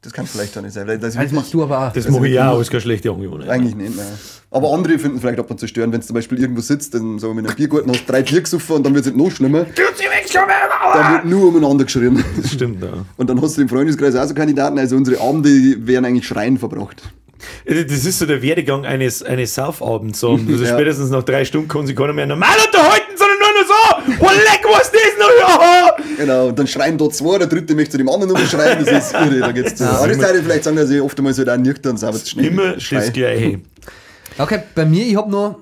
S2: Das kann vielleicht auch nicht sein. Weil das
S3: Das machst du aber auch.
S1: Das mache ich auch, aber ist keine schlechte Angewohnheit.
S2: Eigentlich nicht, nein. Aber andere finden vielleicht ab und zu stören, wenn du zum Beispiel irgendwo sitzt, dann sagen wir in einem Biergarten, hast 3 Bier gesoffen und dann wird es noch schlimmer. Dann wird nur umeinander geschrien.
S1: Das stimmt, ja.
S2: Und dann hast du im Freundeskreis auch so Kandidaten, also unsere Abende die werden eigentlich schreien verbracht.
S1: Das ist so der Werdegang eines Saufabends. So. Also
S2: Ja.
S1: spätestens nach 3 Stunden kann sich keiner mehr normal unterhalten, sondern nur noch so. Oh, leck, was ist das noch? Ja.
S2: Genau, und dann schreien da zwei, der dritte möchte zu dem anderen noch schreien, das ist irre, da geht's zu. Aber das würde ich vielleicht sagen, dass ich oft einmal so halt auch nüchtern sauber schnell
S1: Immer
S2: schrei.
S1: das Gleiche.
S3: Okay, bei mir, ich hab noch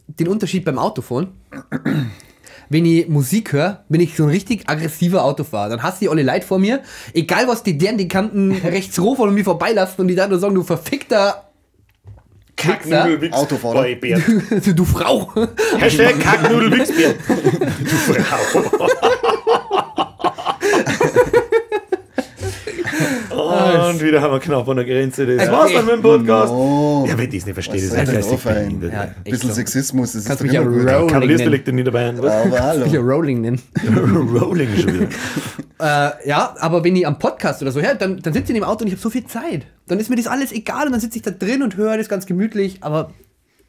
S3: den Unterschied beim Autofahren. Wenn ich Musik höre, bin ich so ein richtig aggressiver Autofahrer. Dann hasse ich alle Leute vor mir. Egal was die deren die Kanten rechts hoch und mir vorbeilassen und die dann nur sagen, du verfickter Wichser.
S1: Kacknudel-Wichs-
S2: Autofahrer.
S1: Oi, Bert.
S3: Du Frau.
S1: Hashtag Kacknudel-Wichsbär. Du Frau. Und wieder haben wir knapp an der Grenze. Das
S3: Okay.
S1: war's dann mit dem Podcast.
S2: Oh.
S1: Ja, wenn ich das nicht verstehe, das
S2: Was
S1: ist
S2: soll denn
S1: geistig
S2: da fein?
S1: behindert.
S3: Ja,
S2: Ein
S3: echt
S2: bisschen
S3: so.
S2: Sexismus, das
S3: Kannst
S2: ist
S3: mich ja
S2: doch immer gut.
S3: rollen
S1: Kavalierste
S3: nennen.
S1: liegt nicht dabei. Was?
S2: Aber
S3: Kannst mich ja
S2: hallo.
S3: Rolling nennen.
S1: Rolling schon wieder.
S3: Ja, aber wenn ich am Podcast oder so her, dann sitze ich in dem Auto und ich habe so viel Zeit. Dann ist mir das alles egal und dann sitze ich da drin und höre das ganz gemütlich, aber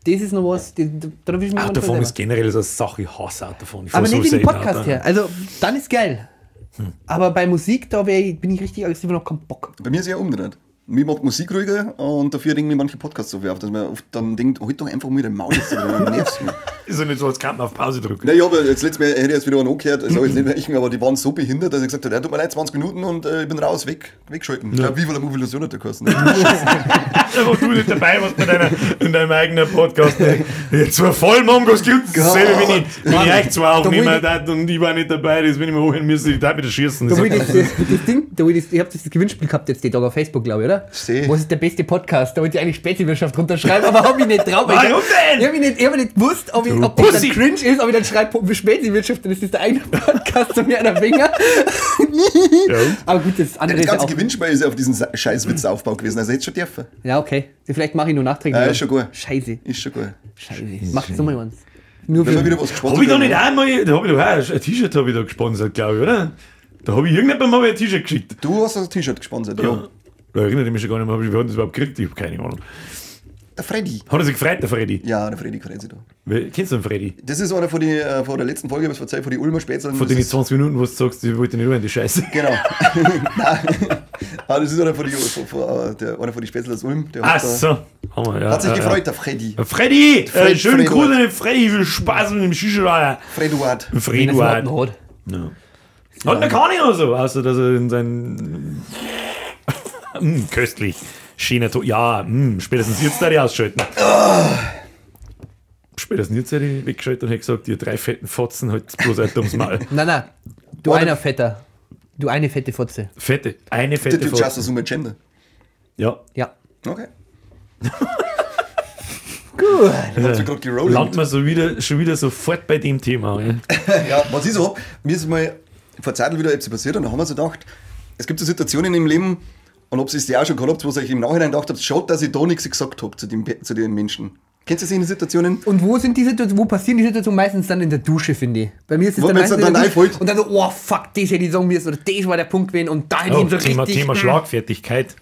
S3: das ist noch was, da erwische ich mich manchmal
S1: Autofahren
S3: selber.
S1: ist generell so eine Sache, ich hasse Autofahren. Ich fahr
S3: Aber
S1: so
S3: nicht in den
S1: selten
S3: Podcast
S1: Auto.
S3: her. Also, dann ist geil. Aber bei Musik, da wär ich, bin ich richtig aggressiv und hab keinen Bock.
S2: Bei mir ist ja umgedreht. Mir macht Musik ruhiger und dafür regen mir manche Podcasts so viel auf, dass man oft dann denkt, halt doch einfach mal dein Maul jetzt, du nervst mich.
S1: Ist ja nicht so, als könnte man auf Pause drücken.
S2: Na, ich habe jetzt letztes Mal hätte ich jetzt wieder einen angehört, das sag ich jetzt nicht welchen, aber die waren so behindert, dass ich gesagt habe, ja, tut mir leid, 20 Minuten und ich bin raus, weggeschalten. Ich glaube, wie viel Mobilisation hat der gekostet?
S1: Einfach du nicht dabei warst bei deiner, in deinem eigenen Podcast. Jetzt zwar voll Mongos gibt dasselbe, wenn ich euch zwei aufnehme
S3: Da
S1: und ich war nicht dabei, das wenn ich mir holen müsste, ich darf wieder schießen.
S3: Da
S1: Das
S3: will ich das Ding, da will ich, ich hab das Gewinnspiel gehabt jetzt die Tage auf Facebook, glaube ich, oder?
S2: Seh.
S3: Was ist der beste Podcast? Da wollte ich eigentlich Späti-Wirtschaft runterschreiben, aber hab ich nicht drauf.
S1: Warum denn?
S3: Ich hab mich nicht, nicht gewusst, ob, ob das dann
S1: Pussy.
S3: cringe ist, ob ich dann schreibe Späti-Wirtschaft, dann ist das der eigene Podcast zu mir einer Finger.
S1: Ja.
S3: Aber gut, das andere
S2: Das
S3: ist ja
S2: ganze
S3: auch.
S2: Gewinnspiel ist ja auf diesen Scheißwitzaufbau gewesen, also hätte schon dürfen.
S3: Ja, okay. Vielleicht mache ich nur nachträglich.
S2: Ja, ist schon gut.
S3: Scheiße.
S2: Ist schon gut.
S3: Scheiße. Macht's nochmal eins. Nur
S2: Wenn wir
S3: für,
S2: wieder was gesponsert
S1: Hab ich da nicht
S2: werden.
S1: einmal, da hab ich doch auch ein T-Shirt hab ich da gesponsert, glaube ich, oder? Da habe ich irgendjemandem hab ich ein T-Shirt geschickt.
S2: Du hast das T-Shirt gesponsert, ja.
S1: Da erinnere ich mich schon gar nicht mehr, wie hat das überhaupt gekriegt? Ich habe keine Ahnung.
S2: Der Freddy.
S1: Hat er sich gefreut, der Freddy?
S2: Ja, der Freddy freut sich da.
S1: Kennst du den Freddy?
S2: Das ist einer von, die, von der letzten Folge, was verzeiht, von die Ulmer Spätzle.
S1: Von den 20 Minuten, wo du sagst, ich wollte nicht rein, die Scheiße.
S2: Genau. Nein. Ah, das ist einer von die, von, der, einer von die Spätzle aus Ulm. Der
S1: Ach
S2: hat, da-
S1: so. Hammer, ja,
S2: hat sich
S1: ja,
S2: gefreut, der Freddy.
S1: Ja. Freddy!
S2: Fred-
S1: schönen
S2: Freduard.
S1: Gruß an den Freddy, viel Spaß mit dem Shisha.
S2: Freduard.
S3: wenn er es überhaupt
S1: Freduard.
S3: noch hat.
S1: Ja. Hat noch keine oder so, außer dass er in seinen. Köstlich. Schöner Tod. Ja, spätestens jetzt da die ausschalten. Spätestens jetzt hätte ich weggeschaltet und hätte gesagt, ihr drei fetten Fotzen, halt bloß ein dummes Mal.
S3: Nein, nein. Du
S2: Oder-
S3: einer Fetter. Du eine fette Fotze.
S1: Fette. Eine fette
S2: Du
S1: Fotze.
S2: just assume gender.
S1: Ja.
S3: Ja.
S2: Okay.
S3: Gut.
S2: Hat sie gerade gerollt.
S1: Landet man so wieder, schon wieder sofort bei dem Thema. Ja.
S2: Ja, was ich so hab, mir ist mal vor Zeit wieder etwas passiert und da haben wir so gedacht, es gibt so Situationen im Leben, und ob es die auch schon gehabt habt, wo ihr euch im Nachhinein gedacht habt, schaut, dass ich da nichts gesagt habe zu den Menschen. Kennt ihr solche Situationen?
S3: Und wo sind die Situationen, wo passieren die Situationen meistens dann in der Dusche, finde ich. Bei mir ist es
S2: Wo
S3: dann
S2: wenn's
S3: meistens in
S2: dann
S3: der Dusche.
S2: einfällt.
S3: Und dann so, oh fuck, das hätte ich sagen müssen oder das war der Punkt gewesen und da hätte ich
S1: Oh,
S3: ihn so
S1: Thema,
S3: richtig...
S1: Thema Schlagfertigkeit.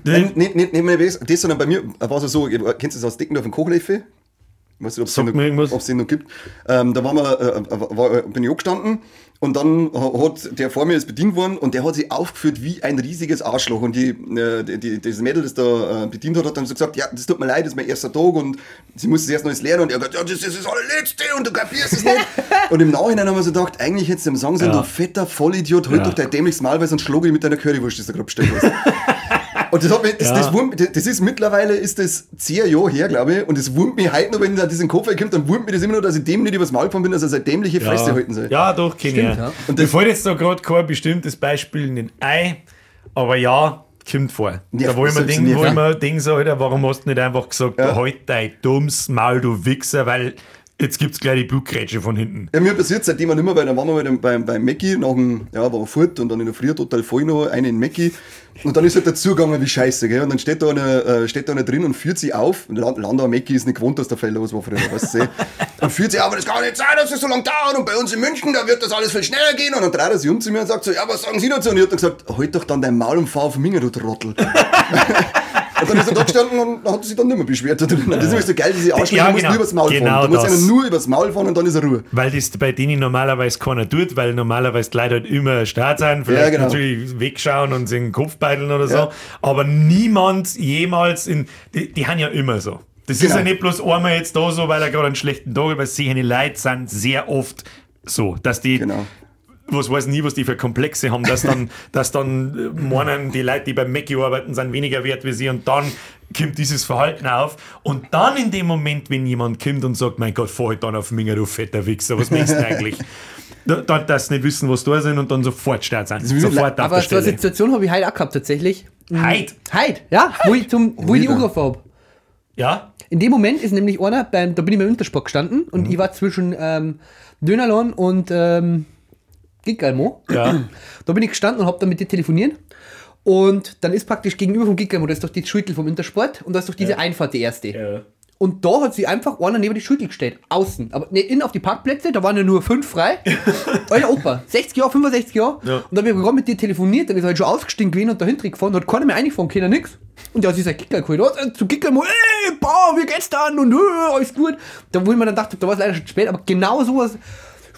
S2: Nein, nicht mehr das, sondern bei mir war es so, kennst du das aus Deckendorf und Kochlöffel? Weißt du, ob es den noch gibt? Da waren wir, bin ich angestanden und dann hat der vor mir ist bedient worden und der hat sich aufgeführt wie ein riesiges Arschloch. Und das Mädel, das da bedient hat, hat dann so gesagt, ja, das tut mir leid, das ist mein erster Tag und sie muss es erst noch lernen. Und er hat gesagt, ja, das ist das allerletzte und du kapierst es nicht. Und im Nachhinein haben wir so gedacht, eigentlich hättest du ihm sagen sollen,
S1: Ja.
S2: du fetter Vollidiot, halt doch dein dämliches Maul, weil sonst schlage ich mit deiner Currywurst, die du gerade bestellt hast. Und das, hat mich, das ist mittlerweile ist das 10 Jahre her, glaube ich, und das wurmt mich heute noch, wenn da diesen Kopf kommt, dann wurmt mich das immer noch, dass ich dem nicht übers Maul gefahren bin, dass er seine dämliche Fresse halten soll.
S1: Ja, doch, kenn ich.
S3: Ja.
S1: Und mir fällt jetzt da gerade kein bestimmtes Beispiel nicht ein, aber ja, kommt vor.
S2: Ja,
S1: Da wo ich mir
S2: selbst
S1: denke,
S2: nicht,
S1: wo ich
S2: ja.
S1: mir denk, so, Alter, warum hast du nicht einfach gesagt, halt dein dummes Maul, du Wichser, weil jetzt gibt's gleich die Blutgrätsche von hinten.
S2: Ja, mir passiert seitdem auch nicht mehr, weil dann waren wir beim Mackie, nach dem, ja, waren wir fort und dann in der Früh total voll noch, eine in Mackie. Und dann ist halt der zugegangen wie Scheiße, gell? Und dann steht da einer drin und führt sie auf. Und Landauer Mackie ist nicht gewohnt, dass der Fell los war früher, weißt du? Und führt sie auf, und das kann nicht sein, dass das so lange dauert. Und bei uns in München, da wird das alles viel schneller gehen. Und dann dreht er sich um zu mir und sagt so, ja, was sagen Sie dazu? Und ich hab dann gesagt, halt doch dann dein Maul und fahr auf Minger, du Trottel. Und dann ist er da gestanden und hat sich dann nicht mehr beschwert da drin. Das ist nämlich so geil, diese Arschlöcher,
S1: Ja,
S2: du musst
S1: genau.
S2: nur übers Maul
S1: Genau
S2: fahren. Du musst
S1: das.
S2: ihnen nur übers Maul fahren und dann ist er Ruhe.
S1: Weil das bei denen normalerweise keiner tut, weil normalerweise die Leute halt immer stark sind, vielleicht
S2: Ja, genau.
S1: natürlich wegschauen und sich den Kopf beideln oder so,
S2: Ja.
S1: aber niemand jemals in, die haben ja immer so. Das ist
S2: Genau.
S1: ja nicht bloß einmal jetzt da so, weil er gerade einen schlechten Tag hat, weil solche Leute sind sehr oft so, dass die,
S2: Genau.
S1: was weiß nie, was die für Komplexe haben, dass dann meinen, die Leute, die beim Mackie arbeiten, sind weniger wert wie sie und dann kommt dieses Verhalten auf und dann in dem Moment, wenn jemand kommt und sagt, mein Gott, fahr halt dann auf Minger, du fetter Wichser, was meinst du eigentlich? Dann, dass sie nicht wissen, was da sind und dann sofort start sind. Sofort auf
S3: Aber
S1: der
S3: so eine
S1: Stelle.
S3: Situation habe ich heute auch gehabt, tatsächlich.
S1: Heid!
S3: Heute, ja, wo ich, wo ich die
S2: Wieder.
S3: angerufen habe.
S1: Ja?
S3: In dem Moment ist nämlich einer, da bin ich beim Intersport gestanden und ich war zwischen Dönerlohn und Gigalmo.
S1: Ja.
S3: Da bin ich gestanden und hab dann mit dir telefoniert. Und dann ist praktisch gegenüber vom Gigalmo, da ist doch die Schultel vom Intersport und da ist doch diese Einfahrt, die erste.
S1: Ja.
S3: Und da hat sich einfach einer neben die Schultel gestellt. Außen. Aber nicht innen auf die Parkplätze, da waren ja nur 5 frei. Alter Opa, 60 Jahre, 65 Jahre.
S1: Ja.
S3: Und da hab ich gerade mit dir telefoniert, dann ist er halt schon ausgestiegen gewesen und dahinter gefahren, hat keiner mehr reingefahren können, nix. Und der hat sich sein Kickerl geholt. Hat zu Kickerl, ey, boah, wie geht's dann? Und alles gut. Da wo ich mir dann dachte, da war es leider schon zu spät, aber genau sowas.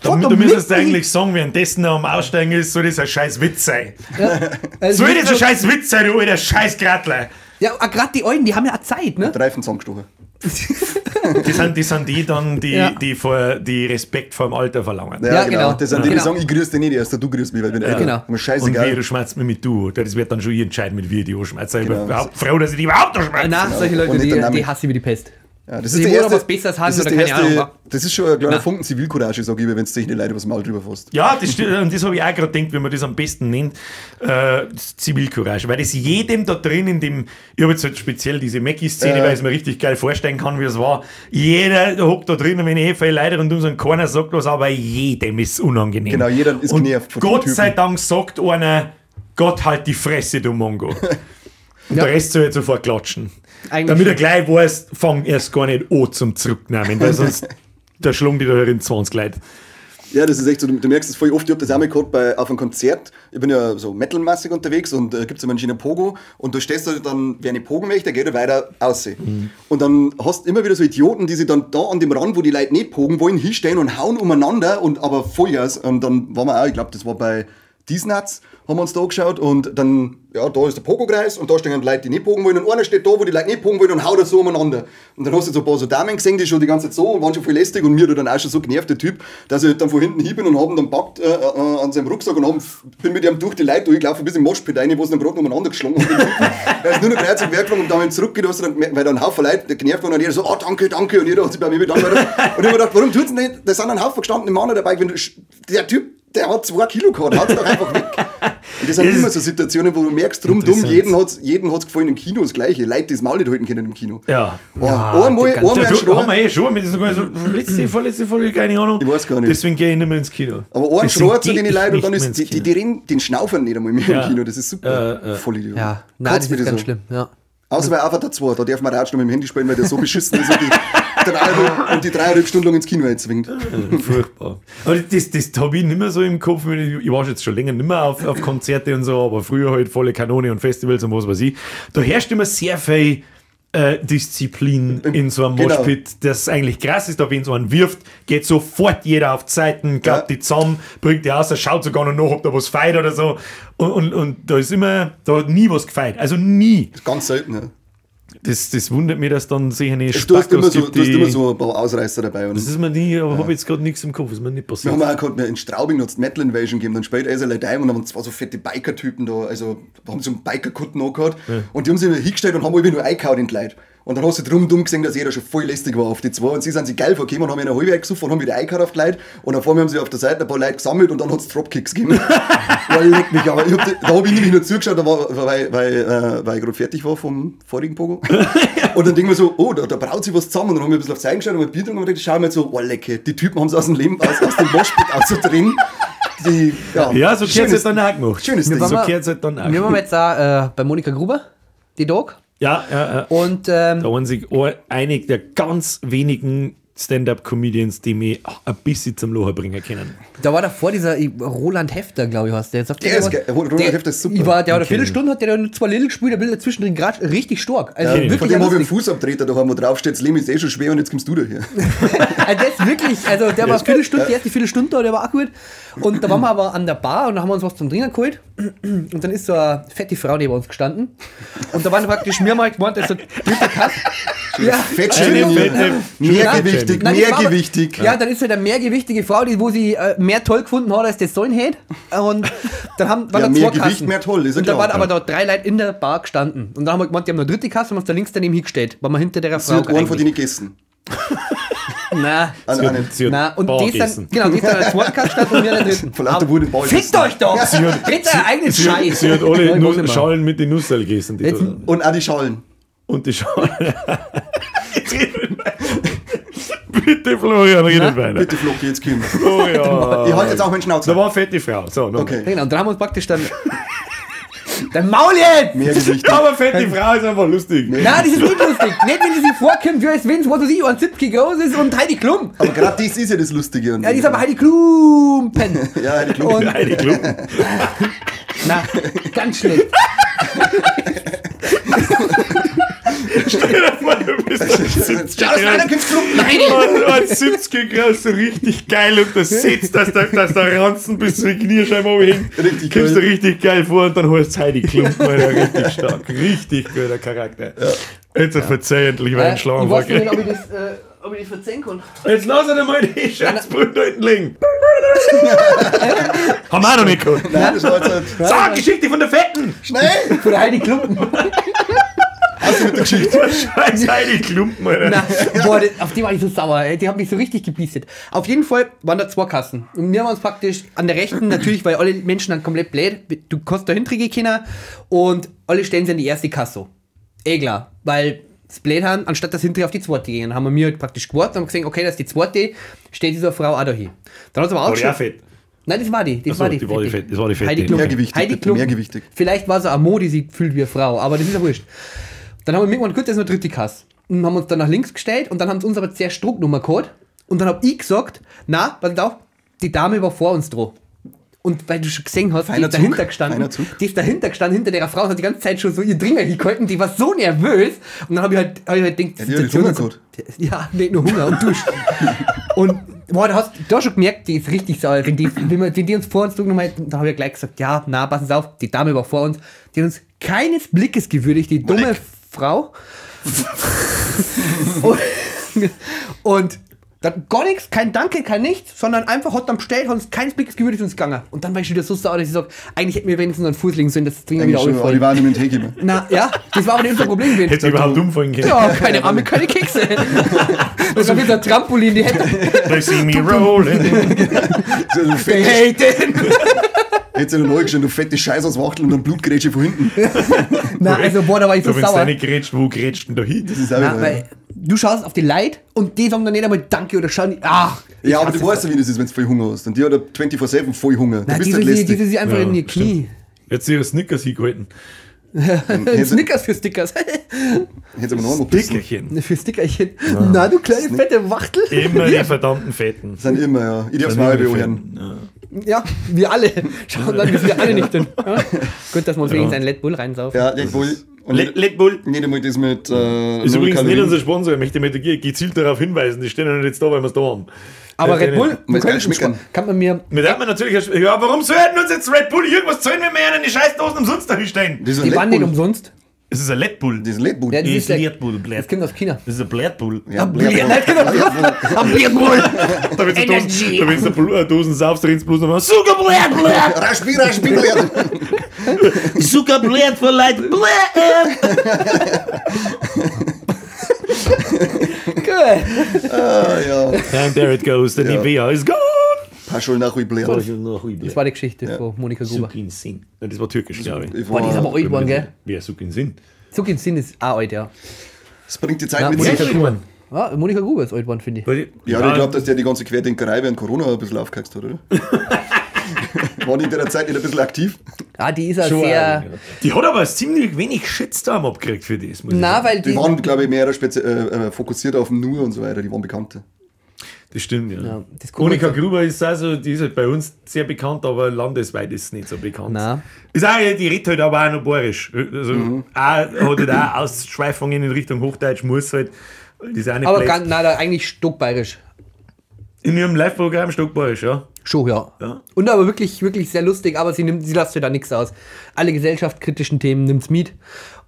S1: Du müsstest eigentlich sagen, währenddessen er am Aussteigen ist, soll das ein scheiß Witz sein.
S3: Ja, also
S1: Soll das ein scheiß Witz sein, du alter scheiß Gratler?
S3: Ja, gerade die Alten, die haben ja auch Zeit, ne?
S2: Reifen zusammengestochen.
S1: Das sind die dann, die,
S3: Ja.
S1: die Respekt vor dem Alter verlangen.
S2: Ja,
S3: Ja,
S2: genau.
S3: genau.
S2: Das sind die, die
S3: Genau.
S2: sagen, ich grüße dich nicht erst, du grüßt mich, weil ich bin älter.
S3: Genau.
S2: Mir
S1: Und
S2: scheißegal.
S1: wie, du schmerzt mich mit du. Das wird dann schon ich entscheiden, mit wie ich dich anschmerze. Ich bin
S2: Genau.
S1: überhaupt froh, dass ich dich überhaupt noch schmerze.
S3: Na, solche Leute,
S2: Und nicht
S3: die,
S2: der Name.
S3: die hasse ich wie die Pest.
S2: Ja, das
S3: Die
S2: ist der
S3: wollen
S2: erste,
S3: was Besseres haben
S2: das ist
S3: oder
S2: der
S3: keine
S2: erste,
S3: Ahnung, wa?
S2: Das ist schon ein kleiner
S3: Na.
S2: Funken Zivilcourage, sag ich, wenn du dich nicht Leute übers Maul drüber fasst.
S1: Ja, das stimmt. Und das habe ich auch gerade gedacht, wie man das am besten nennt, Zivilcourage. Weil das jedem da drin in dem, ich habe jetzt halt speziell diese Mackie-Szene, weil ich es mir richtig geil vorstellen kann, wie es war. Jeder hockt da drin und wenn eh viel Leute und um so keiner sagt was, aber jedem ist unangenehm.
S2: Genau, jeder ist
S1: und
S2: genervt von dem
S1: Gott
S2: Typen.
S1: sei Dank sagt einer, Gott halt die Fresse, du Mongo. Und
S3: Ja.
S1: der Rest soll jetzt sofort klatschen.
S3: Eigentlich
S1: Damit er
S3: schon.
S1: gleich weiß, fang erst gar nicht an zum Zurücknehmen, weil sonst da schlagen die da herin 20 Leute.
S2: Ja, das ist echt so, du merkst es voll oft, ich hab das auch mal gehabt auf einem Konzert, ich bin ja so metalmäßig unterwegs und gibt es immer einen schönen Pogo und da stehst du dann, wer nicht pogen möchte, der geht ja weiter aussehen.
S1: Mhm.
S2: Und dann hast du immer wieder so Idioten, die sich dann da an dem Rand, wo die Leute nicht pogen wollen, hinstellen und hauen umeinander und aber Vollgas. Und dann waren wir auch, ich glaube, das war bei Diesnatz, haben wir uns da angeschaut und dann, ja, da ist der Pogo-Kreis und da stehen dann Leute, die nicht pogen wollen und einer steht da, wo die Leute nicht pogen wollen und haut das so umeinander. Und dann hast du so ein paar so Damen gesehen, die schon die ganze Zeit so und waren schon voll lästig und mir da dann auch schon so genervt, der Typ, dass ich halt dann von hinten hin bin und hab ihn dann packt an seinem Rucksack und bin mit ihm durch die Leute durchgelaufen bis im Moshpit rein, wo sie dann gerade umeinander geschlagen haben. Er ist nur noch kreuz und quer geflogen und dann zurückgeht, hast du dann gemerkt, weil dann ein Haufen Leute genervt waren und jeder so, oh danke, danke und jeder hat sich bei mir bedankt. Und ich hab mir gedacht, warum tut's nicht? Da sind ein Haufen gestandene Männer dabei, wenn du, der Typ Der hat 2 Kilo gehabt, haut's doch einfach weg. Und das sind immer so Situationen, wo du merkst, drum dumm, jeden hat's gefallen im Kino, das Gleiche. Leute, die das Maul nicht halten können im Kino.
S1: Ja.
S2: Oh, ja, einmal ein Schrei.
S1: Haben wir eh schon, mit sogar so letzte, vorletzte Folge, keine Ahnung.
S2: Ich weiß gar nicht.
S1: Deswegen gehe ich nicht mehr ins Kino.
S2: Aber ein Schrei zu den Leuten und dann ist, die reden, den schnaufen nicht einmal mehr im Kino, das ist super. Voll Idiot.
S3: Ja, nein, das ist ganz schlimm, ja.
S2: Außer bei Avatar 2, da darf man auch schon mit dem Handy spielen, weil der so beschissen ist und die 3,5 Stunden lang ins Kino einzwingt.
S1: Furchtbar. Aber das habe ich nicht mehr so im Kopf. Ich war jetzt schon länger nicht mehr auf Konzerte und so, aber früher halt volle Kanone und Festivals und was weiß ich. Da herrscht immer sehr viel Disziplin in so einem Moshpit, das eigentlich krass ist, da wenn so einen wirft, geht sofort jeder auf die Seiten, klappt die zusammen, bringt die aus, schaut sogar noch nach, ob da was feit oder so. Und da ist immer, da hat nie was gefeit. Also nie.
S2: Ganz selten, ja.
S1: Das wundert mich, dass dann sicher nicht
S2: du hast immer so, du hast immer so ein paar Ausreißer dabei. Und
S1: das ist mir nie, aber habe jetzt gerade nichts im Kopf, ist mir nicht passiert.
S2: Wir haben auch gehabt, in Straubing hat es Metal Invasion gegeben, dann spielt also Leute ein und dann haben zwei so fette Biker-Typen da, also haben so einen Biker-Kutten angehabt, und die haben sich immer hingestellt und haben alle nur eingehauen in die Leute. Und dann hast du drum dumm gesehen, dass jeder schon voll lästig war auf die zwei. Und sie sind sich geil vorgekommen und haben eine halbe eingesoffen und haben wieder eingehauen auf die Leute. Und auf einmal haben sie auf der Seite ein paar Leute gesammelt und dann hat es Dropkicks gegeben. Leck mich, aber da habe ich nämlich nur zugeschaut, da war, weil ich gerade fertig war vom vorigen Pogo. Und dann denken wir so, oh, da braut sich was zusammen. Und dann haben wir ein bisschen auf die Seite geschaut und ein Bier getrunken und gedacht, schauen wir jetzt so, oh lecke, die Typen haben es aus dem Leben, aus dem Moshpit auch so drin. Die, ja,
S1: so gehört es dann auch gemacht.
S2: Schönes Ding.
S1: So gehört's halt dann auch.
S3: Wir waren jetzt auch bei Monika Gruber, die Dog.
S1: Ja, ja, ja.
S3: Und,
S1: da waren sich einig der ganz wenigen Stand-Up-Comedians, die mich ein bisschen zum Lachen bringen können.
S3: Da war davor dieser Roland Hefter, glaube ich, heißt der. Jetzt
S2: der ist geil. Roland Hefter ist super.
S3: Der hat eine Viertelstunde, hat der nur 2 Little gespielt, der will dazwischen gerade richtig stark. Also
S2: ja,
S3: wirklich
S2: von dem habe ich einen Fußabtreter da, wo drauf steht, das Leben ist eh schon schwer und jetzt kommst du da her.
S3: Also der ist wirklich, also der war Viertelstunde, die erste Viertelstunde da, der war auch gut. Und da waren wir aber an der Bar und da haben wir uns was zum Trinken geholt. Und dann ist so eine fette Frau neben uns gestanden. Und da waren praktisch mir mal gemeint, also dritter Kass. Ja.
S2: Fettshaming. Mehrgewichtig, mehrgewichtig.
S3: Ja, dann ist halt eine mehrgewichtige Frau, die, wo sie mehr toll gefunden hat, als das sollen hätte. Und dann haben, waren
S2: ja,
S3: da
S2: mehr
S3: zwei
S2: Gewicht,
S3: Kassen.
S2: Mehr toll, ist ja
S3: und da
S2: klar.
S3: waren aber da 3 Leute in der Bar gestanden. Und dann haben wir gemeint, die haben eine dritte Kasse und haben uns da links daneben hingestellt. Waren wir hinter der Frau.
S2: Sie hat einen von denen gegessen.
S3: Nein.
S1: Nein.
S3: Und die ist dann, genau, die ist dann an der zweiten Kasse gestanden und wir an der dritten. Fickt euch doch! Redet euren eigenen Scheiß!
S1: Sie hat alle Schalen mit den Nusserl gegessen.
S2: Und auch die Schalen.
S1: Und die Schalen. Bitte, Florian, redet weiter.
S2: Bitte, Flocki, jetzt komm.
S1: Florian.
S2: Ich halte jetzt auch meinen Schnauzer.
S1: Da war eine fette Frau. So,
S2: okay.
S3: Genau, und dann haben wir uns praktisch dann... Dein Maul jetzt!
S2: Mehrgewichtig.
S1: Aber fette Frau ist einfach lustig.
S3: Nein, das ist nicht lustig. Nicht, wenn sie sich vorkommt, wie als wenn es, was weiß ich, 1,70 groß ist und Heidi Klum.
S2: Aber gerade das ist ja das Lustige.
S3: Ja, die ist aber Heidi Klumpen.
S2: Ja, Heidi Klum.
S3: Und
S1: Heidi Klum.
S3: Na, ganz schlecht.
S1: Stell dir vor, du bist 70 70 groß, so richtig geil und das sitzt, dass der Ranzen bis zu den Kniescheiben runterhängt.
S2: Richtig
S1: kommst
S2: geil.
S1: Du richtig geil vor und dann heißt es Heidi Klumpen, Alter, richtig stark. Richtig guter Charakter. Ja. Jetzt verzeih endlich, weil ich einen Schlaganfall
S3: Ich weiß nicht, ob ich das verzeihen kann.
S1: Jetzt lass ihn mal die Scheißbrüder da hinten liegen. Haben wir auch noch nicht gehabt.
S2: Nein, das war jetzt halt.
S1: Sag, Geschichte von der Fetten!
S2: Schnell!
S3: Von der Heidi Klumpen.
S2: Hast du mit der Geschichte?
S1: Scheiß Heidi Klumpen, Alter.
S3: Na, boah, auf die war ich so sauer, ey. Die haben mich so richtig gebiestet. Auf jeden Fall waren da 2 Kassen. Und wir haben uns praktisch an der rechten, natürlich, weil alle Menschen dann komplett blöd, du kannst da hintergehen können und alle stellen sich an die erste Kasse. Eh klar, weil das blöd haben, anstatt dass hinterher auf die zweite gehen, haben wir mir halt praktisch gewartet und haben gesehen, okay, das ist die zweite, steht diese Frau auch da hin. Dann hat sie aber auch
S1: war die auch fett?
S3: Nein, das war die. Das
S1: Achso,
S3: war die,
S1: die war die fett. Das war die fette.
S3: Heidi Klum.
S2: Mehrgewichtig.
S3: Heidi Klum.
S2: Mehrgewichtig.
S3: Vielleicht war es auch Mo, die sich fühlt wie eine Frau, aber das ist ja wurscht. Dann haben wir irgendwann, gut, das ist noch dritte Kasse. Und haben uns dann nach links gestellt und dann haben sie uns aber zuerst Drucknummer geholt. Und dann hab ich gesagt, na, pass auf, die Dame war vor uns dran. Und weil du schon gesehen hast, die ist dahinter gestanden, die ist dahinter gestanden, hinter der Frau und hat die ganze Zeit schon so ihr Dringer hingehalten, die war so nervös. Und dann hab ich halt gedacht,
S2: ja, die hat Hunger gehabt.
S3: Ja, nicht nur Hunger und Dusch. Und boah, da hast du da schon gemerkt, die ist richtig sauer. Wenn die uns vor uns genommen hat, dann habe ich gleich gesagt, ja, na, passen Sie auf, die Dame war vor uns, die hat uns keines Blickes gewürdigt, die dumme Frau. Und Dann gar nichts, kein Danke, kein nichts, sondern einfach hat dann bestellt, hat uns keins Blickes gewürdigt und ist gegangen. Und dann war ich schon wieder so sauer, dass ich sag, eigentlich hätten wir wenigstens einen Fuß legen sollen, dass das Ding wieder
S2: Eigentlich schon, aber die
S3: aufgefallen.
S2: waren nicht mit dem Tee gekommen.
S3: Na ja, das war aber nicht unser Problem gewesen.
S1: Hätte überhaupt umfallen können.
S3: Ja, keine Arme, keine Kekse. Das war wie so ein Trampolin, die hätten.
S1: They see me rolling.
S2: So, du
S3: They
S2: fette,
S3: hate it.
S2: hättest du noch neu gestanden, du fette Scheiß aus Wachtel und dann Blutgrätsche von hinten.
S3: Na, also boah, da war ich so
S1: Wenn du
S3: sauer.
S1: nicht grätscht, wo grätscht denn da hin?
S2: Das ist auch
S3: Na,
S2: wieder,
S3: weil du schaust auf die Leute und die sagen dann nicht einmal Danke oder schauen. Ach, ich
S2: ja, aber
S3: hasse
S2: du weißt ja, wie das ist, wenn du voll Hunger hast. Und die hat ja 24/7 voll Hunger. Du
S3: Na,
S2: bist
S3: die,
S2: halt
S3: die, die,
S2: lästig.
S3: die sich einfach
S1: Ja,
S3: in ihr Knie.
S1: Jetzt ihre Snickers hingehalten.
S3: Snickers für Stickers.
S2: Hättest aber noch einmal pissen.
S1: Dickerchen.
S3: Für Stickerchen. Na, du kleine fette Wachtel.
S1: Immer die verdammten Fetten.
S2: Sind immer, ja. Ich darf's mal hören.
S3: Ja, wir alle. Schauen dann, dass wir alle nicht sind. Ja? Gut, dass wir uns wenigstens einen Red Bull reinsaufen.
S2: Ja, Red Bull. Und
S1: Red Bull.
S2: nicht einmal das mit.
S1: Ist
S2: null
S1: übrigens nicht
S2: Kalorien.
S1: unser Sponsor, ich möchte mit dir gezielt darauf hinweisen. Die stehen ja nicht jetzt da, weil wir es da haben.
S3: Aber Red Bull,
S2: Weil's geil
S3: wir
S2: schmecken.
S3: kann man mir.
S1: Wir darf man natürlich. Ja, warum sollten uns jetzt Red Bull irgendwas zahlen, wenn wir ja in die Scheißdosen umsonst da hinstellen?
S2: Das ist ein
S3: Die
S2: Red
S3: waren nicht
S2: Bull.
S3: umsonst.
S1: Es ist ein Red Bull.
S2: Das ist ein Red Bull.
S3: Ja, das
S1: Das
S3: ist
S1: ist
S3: der,
S1: Red Bull,
S3: das kommt aus China.
S1: Das ist ein Blät Bull.
S2: Ja,
S3: Blät, nein, genau. Am Red Bull.
S1: Da wenn du
S3: Energy.
S1: Dosen, da wenn's du Dosen saufst, rennst du bloß nochmal Zucker Blät, Blät,
S2: Raspi, Raspi, Blät.
S1: Zucker Blät for Leid, Blät.
S3: Gut.
S2: Ah, ja.
S1: And there it goes, the Nivea is gone.
S2: Paschul nach Blät.
S3: Das war die Geschichte von Monika Gruber.
S1: Sukin Sin. Das war türkisch, glaube ich.
S2: Ich
S3: Boah, die ist
S2: war-
S3: aber alt geworden, gell?
S1: Wer Sukin Sin?
S3: Zuck in Sinn ist auch alt, ja.
S2: Das bringt die Zeit
S3: Na,
S2: mit
S3: Monika
S2: sich.
S3: Gruber. Ja, Monika Gruber ist alt geworden, finde ich.
S2: Ja, ich glaube, dass der die ganze Querdenkerei während Corona ein bisschen aufgekackt hat, oder? War die in der Zeit nicht ein bisschen aktiv?
S3: Ah, die ist ja
S1: Schon
S3: sehr.
S1: auch, ja. Die hat aber ziemlich wenig Shitstorm abgekriegt für das, muss ich
S3: Na,
S1: sagen.
S3: weil
S2: Die
S3: die.
S2: waren, glaube ich, mehr fokussiert auf Nur und so weiter, die waren bekannter.
S1: Das stimmt, ja.
S3: Ja, das kommt
S1: Monika
S3: jetzt-
S1: Gruber ist also, die ist halt bei uns sehr bekannt, aber landesweit ist es nicht so bekannt.
S3: Na.
S1: Ist auch, die redet halt aber auch noch bayerisch. Also, auch, hat halt auch Ausschweifungen in Richtung Hochdeutsch, muss halt. Die ist auch nicht
S3: Aber
S1: blöd.
S3: ganz, nein, da eigentlich stockbayerisch.
S1: In ihrem Live-Programm stockbayerisch, ja.
S3: Schon, ja.
S1: Ja.
S3: Und aber wirklich, wirklich sehr lustig, aber sie nimmt, sie lässt sich da nichts aus. Alle gesellschaftskritischen Themen nimmt's mit.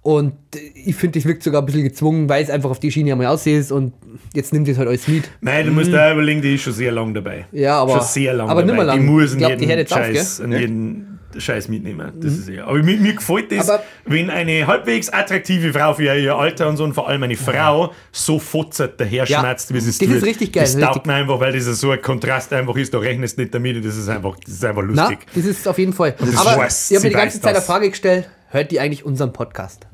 S3: Und ich finde, das wirkt sogar ein bisschen gezwungen, weil es einfach auf die Schiene einmal aussieht und jetzt nimmt es halt alles mit.
S1: Nein, du musst da überlegen, die ist schon sehr lang dabei.
S3: Ja, aber-
S1: Schon sehr lang
S3: aber
S1: dabei.
S3: nimmer lang.
S1: Die muss
S3: Ich glaub, die
S1: jeden
S3: hört jetzt auf,
S1: Scheiß, an jeden Scheiß mitnehmen. Das ist ja. Aber mir gefällt das,
S3: Aber-
S1: wenn eine halbwegs attraktive Frau für ihr Alter und so und vor allem eine Frau so fotzert daher schmatzt, wie sie es
S3: Das
S1: tut.
S3: ist richtig geil,
S1: Das
S3: richtig.
S1: taugt mir einfach, weil das so ein Kontrast einfach ist, da rechnest du nicht damit und das ist einfach
S3: Na,
S1: lustig.
S3: das ist auf jeden Fall.
S1: das
S3: Aber
S1: weiß,
S3: ich habe
S1: sie
S3: mir die ganze
S1: weiß
S3: Zeit eine
S1: das.
S3: Frage gestellt, hört die eigentlich unseren Podcast?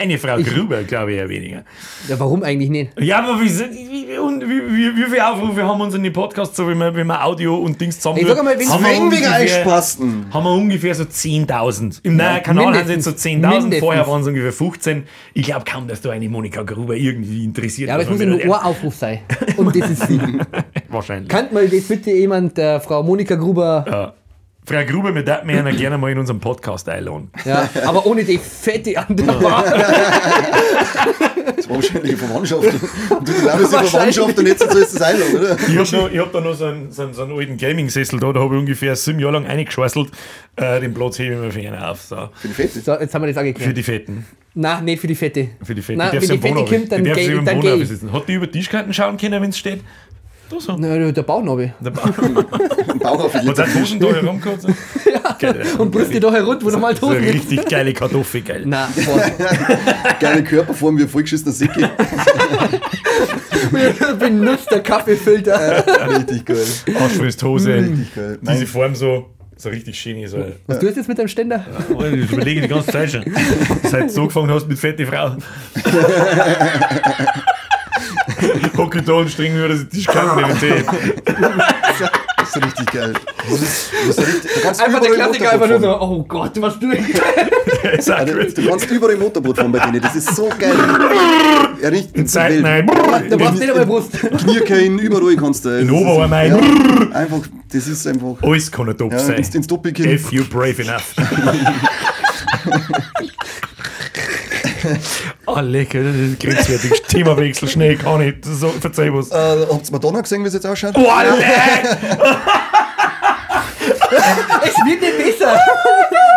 S1: Eine Frau Gruber, glaube ich, eher weniger.
S3: Ja, warum eigentlich nicht?
S1: Ja, aber wie, sind- wie, und wie viele Aufrufe haben wir uns in den Podcasts, so wenn wir Audio und Dings zusammen
S3: Ich sag einmal, wenn-
S1: haben wir
S2: Wegen wegen
S1: ungefähr-
S2: Einspasten.
S1: Haben wir ungefähr so 10.000. Im neuen Kanal haben sie jetzt so
S3: mindestens.
S1: 10.000,
S3: Mindestens.
S1: vorher waren es ungefähr 15. Ich glaube kaum, dass da eine Monika Gruber irgendwie interessiert.
S3: Ja, aber es
S1: was
S3: muss ja
S1: man
S3: nur
S1: mit
S3: ein Aufruf sein. Und das ist sie.
S1: Wahrscheinlich.
S3: Kann mal das bitte jemand, der Frau Monika Gruber,
S1: Ja. Frau Gruber, wir dürfen ja gerne mal in unserem Podcast einladen.
S3: ja, aber ohne die fette an der Bar.
S2: Das war wahrscheinlich eine Verwandtschaft. Und du glaubst, die Verwandtschaft und jetzt sollst du es einladen, oder?
S1: Ich hab, noch, ich hab da noch so einen alten Gaming-Sessel da, da habe ich ungefähr 7 Jahre lang eingeschwasselt. Den Platz hebe ich mir für einen auf. So.
S2: Für die Fette.
S3: So, jetzt haben wir das auch
S1: Für
S3: geklärt.
S1: die Fetten.
S3: Nein, nicht für die Fette.
S1: Für die Fetten.
S3: Nein,
S1: Die
S3: wenn
S1: darf
S3: die Fette
S1: sie am
S3: kommt, dann
S1: Boden
S3: geh
S1: auf-
S3: ich. Dann
S1: die darf sie
S3: geh ich.
S1: sitzen. Hat die über Tischkanten schauen können, wenn es steht? Da so.
S3: Na, der Bauchnabel.
S1: Der Bauch.
S2: Ein Bauch auf
S1: Hat auch Hosen da herumgehauen? Ja. Geil,
S3: Und Brüste da herunter, wo nochmal
S1: So eine
S3: Toten
S1: richtig geile Kartoffel, geil.
S3: Na, boah.
S2: Geile Körperform wie ein vollgeschissener Sicke.
S3: Benutzter Kaffeefilter.
S2: Richtig geil.
S1: Arschfrisst Hose.
S2: Richtig geil.
S1: Diese Form so, so richtig schön. So.
S3: Was tust du jetzt mit deinem Ständer?
S1: Oh, ich überlege die ganze Zeit schon. Seit du so angefangen hast mit fette Frau. Hocke da und streng mir das Tischkanten in den Tee.
S2: Das ist richtig geil. Das ist richtig, du kannst
S3: Einfach der
S2: überall
S3: Klassiker, einfach
S2: Motorboot
S3: nur
S2: fahren.
S3: so, oh Gott, was du
S1: Der ist auch
S2: Alter,
S1: gut.
S2: Du kannst überall Motorboot fahren bei denen, das ist so geil. Ja, richtig.
S1: In Zeiten rein.
S3: Da brauchst du nicht einmal Brust.
S2: Knierkein, überall kannst du.
S1: In Oberarm rein.
S2: Ja, einfach, das ist einfach.
S1: Alles kann ein Top
S2: Ja,
S1: sein.
S2: ins Doppelkinn.
S1: If you brave enough. Oh, lecker, das ist grenzwertig. Themawechsel, schnell, kann ich. So, verzeih was.
S2: Habt ihr Madonna gesehen, wie es jetzt ausschaut?
S1: Oh, leck!
S3: Es wird nicht besser.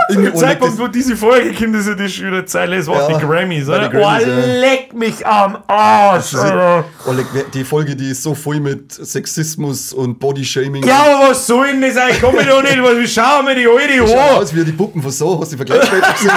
S2: Ich
S1: Zu dem Zeitpunkt, wo diese Folge kommt, ist ja das schon wieder Zeit, es war
S2: Ja,
S1: die Grammys,
S2: bei
S1: oder?
S2: die Grammys,
S1: oh,
S2: ja.
S1: leck mich am Arsch, Alter.
S2: Oh, leck, die Folge, die ist so voll mit Sexismus und Bodyshaming.
S1: Ja, aber was soll denn das eigentlich? Komm ich doch nicht, was, wie schauen wir die alte
S2: Schau
S1: an?
S2: aus wie die Puppen von so, hast du die Vergleichsbilder gesehen?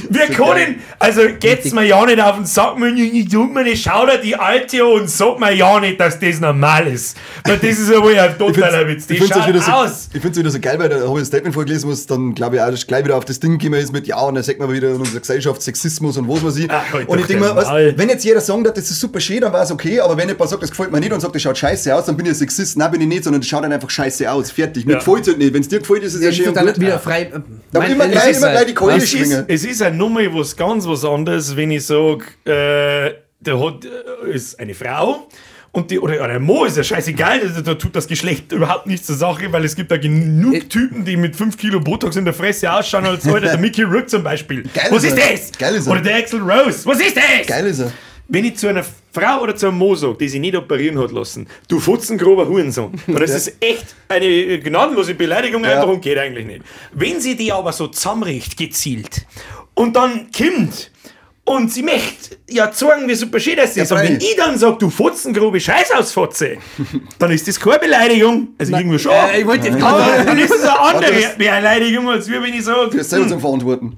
S1: Wir können, also geht's mir ja nicht auf den Sack, ich tut mir nicht, schau dir die alte an und sag mir ja nicht, dass das normal ist. Weil das ist ja wohl ein totaler Witz. Die
S2: Ich find's auch
S1: schaut
S2: wieder so,
S1: aus.
S2: Ich find's wieder so geil, weil da habe ich ein Statement vorgelesen, was dann, glaube ich, auch gleich wieder auf das Ding gekommen ist mit, ja, und dann sagt man wieder in unserer Gesellschaft Sexismus und was weiß ich.
S1: Ach, halt
S2: und ich
S1: doch
S2: denke mir,
S1: dein
S2: weißt,
S1: Maul.
S2: wenn jetzt jeder sagt, das ist super schön, dann war es okay, aber wenn jemand sagt, das gefällt mir nicht und sagt, das schaut scheiße aus, dann bin ich ein Sexist. Nein, bin ich nicht, sondern das schaut dann einfach scheiße aus. Fertig. Mir
S1: Ja.
S2: gefällt's halt nicht. Wenn es dir gefällt, ist es ja
S3: Das
S2: schön
S3: ist
S2: und
S3: dann
S2: gut.
S3: wieder frei.
S2: Da
S3: Mein-
S2: immer gleich,
S3: ist
S2: immer
S3: halt-
S2: gleich die Keule
S1: Es ist,
S2: schwingen.
S1: es ist eine Nummer, was ganz was anderes, wenn ich sage, der hat, ist eine Frau und die, oder ein Mo ist ja scheißegal, da tut das Geschlecht überhaupt nichts zur Sache, weil es gibt da genug Typen, die mit 5 Kilo Botox in der Fresse ausschauen als heute, der Mickey Rourke zum Beispiel.
S2: Geil
S1: was
S2: ist
S1: ist
S2: er.
S1: das?
S2: Geil ist er.
S1: Oder der Axl Rose. Was ist das?
S2: Geil ist er.
S1: Wenn ich zu einer Frau oder zu einem Mo sage, die sich nicht operieren hat lassen, du futzengrober Hurensohn, dann ist das echt eine gnadenlose Beleidigung
S2: Ja.
S1: einfach und geht eigentlich nicht. Wenn sie die aber so zusammenricht, gezielt, und dann kommt und sie möchte ja zeigen, wie super schön das ist, und wenn
S2: freilich.
S1: ich dann sage, du futzengrobe Scheißausfotze, dann ist das keine Beleidigung. Also irgendwo schon.
S3: Ich wollte jetzt
S1: aber
S3: gerade
S1: dann ist es eine andere
S2: das-
S1: Beleidigung, als wenn ich sage,
S2: Du hast selber zum Verantworten.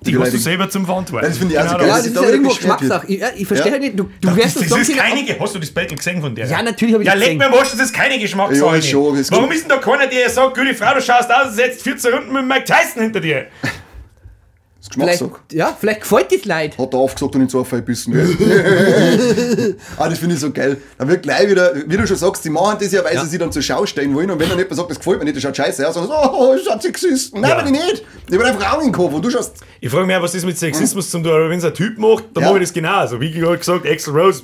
S1: die hast du selber zum Verantworten.
S2: Das finde ich auch so
S1: Genau
S2: geil.
S3: Ja,
S2: dass
S3: das
S2: sich
S3: ist
S2: da
S3: ja
S2: wieder
S3: irgendwo
S2: beschwert wird.
S3: Geschmackssache. Ich verstehe
S2: Ja.
S3: halt nicht, du wärst
S1: Das
S3: doch
S1: ist
S3: sonst
S1: keine. Hast du das Battle gesehen von der?
S3: Ja, natürlich hab ich
S1: Ja,
S3: das
S1: leck
S3: gesehen.
S1: mir am Arsch, das ist keine Geschmackssache.
S2: Ja, ist schon, ist
S1: Warum
S2: gut.
S1: ist denn da keiner, der sagt, gute Frau, du schaust aus und setzt 14 Runden mit Mike Tyson hinter dir?
S2: Das ist
S3: Vielleicht,
S2: Geschmackssache.
S3: ja, vielleicht gefällt das Leid.
S2: Hat er aufgesagt und in so gebissen. Gell? Ah, das finde ich so geil. Dann wird gleich wieder, wie du schon sagst, die machen das ja, weil sie sich dann zur Schau stellen wollen. Und wenn dann jemand sagt, das gefällt mir nicht, das schaut scheiße aus, dann so, oh, schaut Sexisten. Nein,
S1: Ja.
S2: bin ich nicht. Ich bin einfach Augen im Kopf und du schaust.
S1: Ich frage mich auch, was das mit Sexismus zu tun hat, aber wenn es ein Typ macht, dann
S2: Ja.
S1: mache ich das genauso. Wie gerade gesagt, Axl Rose,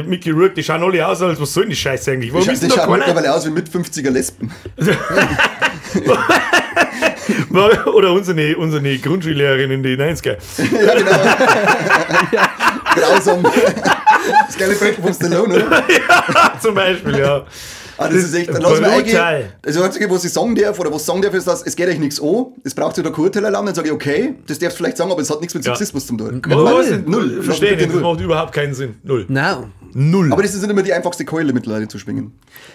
S1: Mickey Rourke, die schauen alle aus, als was soll denn die Scheiße eigentlich? Warum
S2: Die,
S1: ist
S2: die
S1: denn da
S2: schauen
S1: keiner?
S2: mittlerweile aus wie mit 50er Lesben.
S1: Oder unsere Grundschullehrerin in die 90er.
S2: Ja, genau. Grausam. Das geile Break von Stallone, oder?
S1: Zum Beispiel, ja.
S2: Ah, das ist echt, dann lass mir
S1: Brutal.
S2: eingehen. Das Einzige, was ich sagen darf, oder was ich sagen darf, ist, dass es geht euch nichts an, es braucht wieder kein Urteil erlauben, dann sage ich, okay, das darfst du vielleicht sagen, aber es hat nichts mit
S1: Ja.
S2: Sexismus zu tun.
S1: Was?
S2: Null.
S1: Verstehe
S2: Bitte
S1: nicht, das
S2: null.
S1: macht überhaupt keinen Sinn. Null.
S3: Nein.
S1: Null.
S2: Aber das ist nicht immer die einfachste Keule mittlerweile zu schwingen.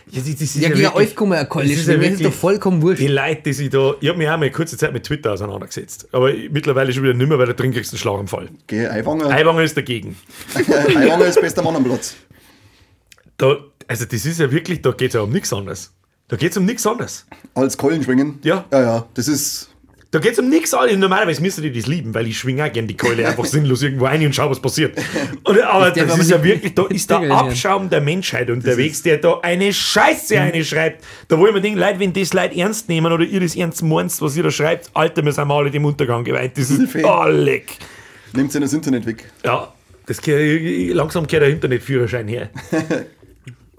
S1: Ja, das ist
S3: Ja, gegen
S1: wirklich-
S3: euch kann man eine Keule
S1: das ist ja
S3: schwingen, das ist
S1: wirklich
S3: doch vollkommen wurscht.
S1: Die Leute, die sich da. Ich habe mich auch mal kurze Zeit mit Twitter auseinandergesetzt. Aber mittlerweile schon wieder nimmer, weil da drin kriegst du einen Schlaganfall.
S2: Geh, Aiwanger.
S1: Aiwanger ist dagegen.
S2: Aiwanger ist bester Mann am Platz.
S1: Da, also, das ist ja wirklich, da geht es ja um nichts anderes. Da geht es um nichts anderes.
S2: Als Keulen schwingen.
S1: Ja.
S2: Ja, ja. Das ist.
S1: Da geht es um nichts anderes. Normalerweise müsste die das lieben, weil ich schwinge auch gern die Keule einfach sinnlos irgendwo ein und schau, was passiert. Und, aber
S3: Das darf
S1: das
S3: aber
S1: ist ja
S3: nicht-
S1: wirklich, da ist der
S3: Dinge hier.
S1: Abschaum der Menschheit unterwegs, der da eine Scheiße eine schreibt. Da wo ich mir denke, Leute, wenn das Leute ernst nehmen oder ihr das ernst meint, was ihr da schreibt, Alter, wir sind alle dem Untergang geweiht. Das ist
S2: Fee.
S1: oh, leck.
S2: Nimmt sich das Internet weg.
S1: Ja, das langsam kehrt der Internetführerschein her.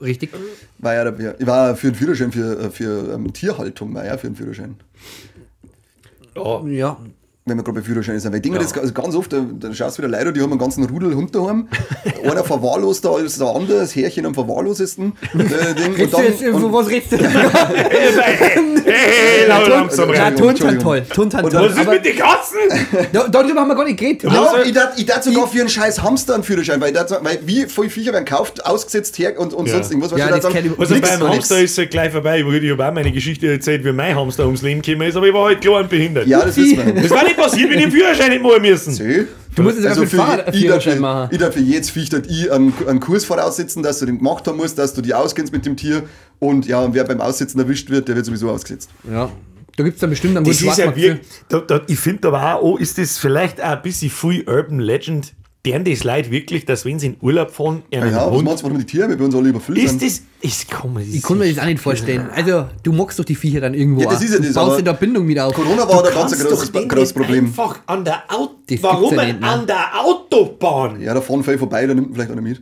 S3: Richtig.
S2: War ja, ja, ich war für den Führerschein für Tierhaltung, war ja für den Führerschein.
S1: Ja.
S3: Ja.
S2: Wenn wir gerade bei Führerschein sind. Weil ich denke mir das also ganz oft, da schaust du wieder Leute, die haben einen ganzen Rudel Hund daheim. Einer verwahrloster als der andere, das Härchen am verwahrlosesten. Ding.
S3: Redest du jetzt,
S2: und,
S3: was redest du?
S1: Hey, hey, langsam
S3: Ja,
S1: rein.
S3: Tun
S2: Entschuldigung.
S3: toll. Tun
S2: Und
S3: toll.
S1: Was ist
S3: Aber
S1: mit den Katzen?
S3: darüber haben wir gar nicht geredet.
S2: ja, ich darf sogar für einen scheiß Hamster einen Führerschein, weil, ich darf, weil wie viele Viecher werden gekauft, ausgesetzt her und
S1: Ja.
S2: sonst irgendwas. Weißt
S3: Ja,
S2: du,
S3: das
S2: dann
S3: kenn ich-
S1: Also
S2: nix,
S1: beim
S2: nix.
S1: Hamster ist es halt gleich vorbei. Ich habe auch meine Geschichte erzählt, wie mein Hamster ums Leben gekommen ist, aber ich war halt klar und behindert.
S2: Ja, das wissen wir.
S1: Das war nicht passiert, wenn ich den Führerschein nicht machen müssen.
S2: See?
S3: Du musst jetzt
S2: Also
S3: sogar für den Fahrrad einen
S2: ich darf
S3: Führerschein machen.
S2: Ich darf für jedes Viech dort ich einen Kurs voraussetzen, dass du den gemacht haben musst, dass du die auskennst mit dem Tier. Und ja, und wer beim Aussitzen erwischt wird, der wird sowieso ausgesetzt.
S3: Ja. Da gibt es dann bestimmt einen
S1: Das
S3: guten
S1: ist ja
S3: Schwarzmarkt
S1: wirklich, ich finde aber auch, oh, ist das vielleicht auch ein bisschen viel Urban Legend, deren das Leid wirklich, dass wenn sie in Urlaub fahren,
S2: Ja,
S1: einen
S2: ja, was
S1: Hund.
S2: meinst du, warum die Tiere bei uns alle überfüllt
S1: Ist
S2: sind?
S1: das, ist, komm, das
S3: Ich kann mir das auch nicht vorstellen. Also, du magst doch die Viecher dann irgendwo.
S2: Ja, das
S3: auch.
S2: ist ja
S3: Du
S2: das,
S3: baust
S2: aber
S3: dir da Bindung wieder auf.
S2: Corona war da ganz ein
S1: kannst
S2: großes,
S1: doch den
S2: großes
S1: nicht
S2: Problem.
S1: Einfach an der Auto.
S3: Das
S1: Warum
S3: gibt's ja nicht, ne?
S1: an der Autobahn?
S2: Ja, da fahren viele vorbei, da nimmt man vielleicht einer mit.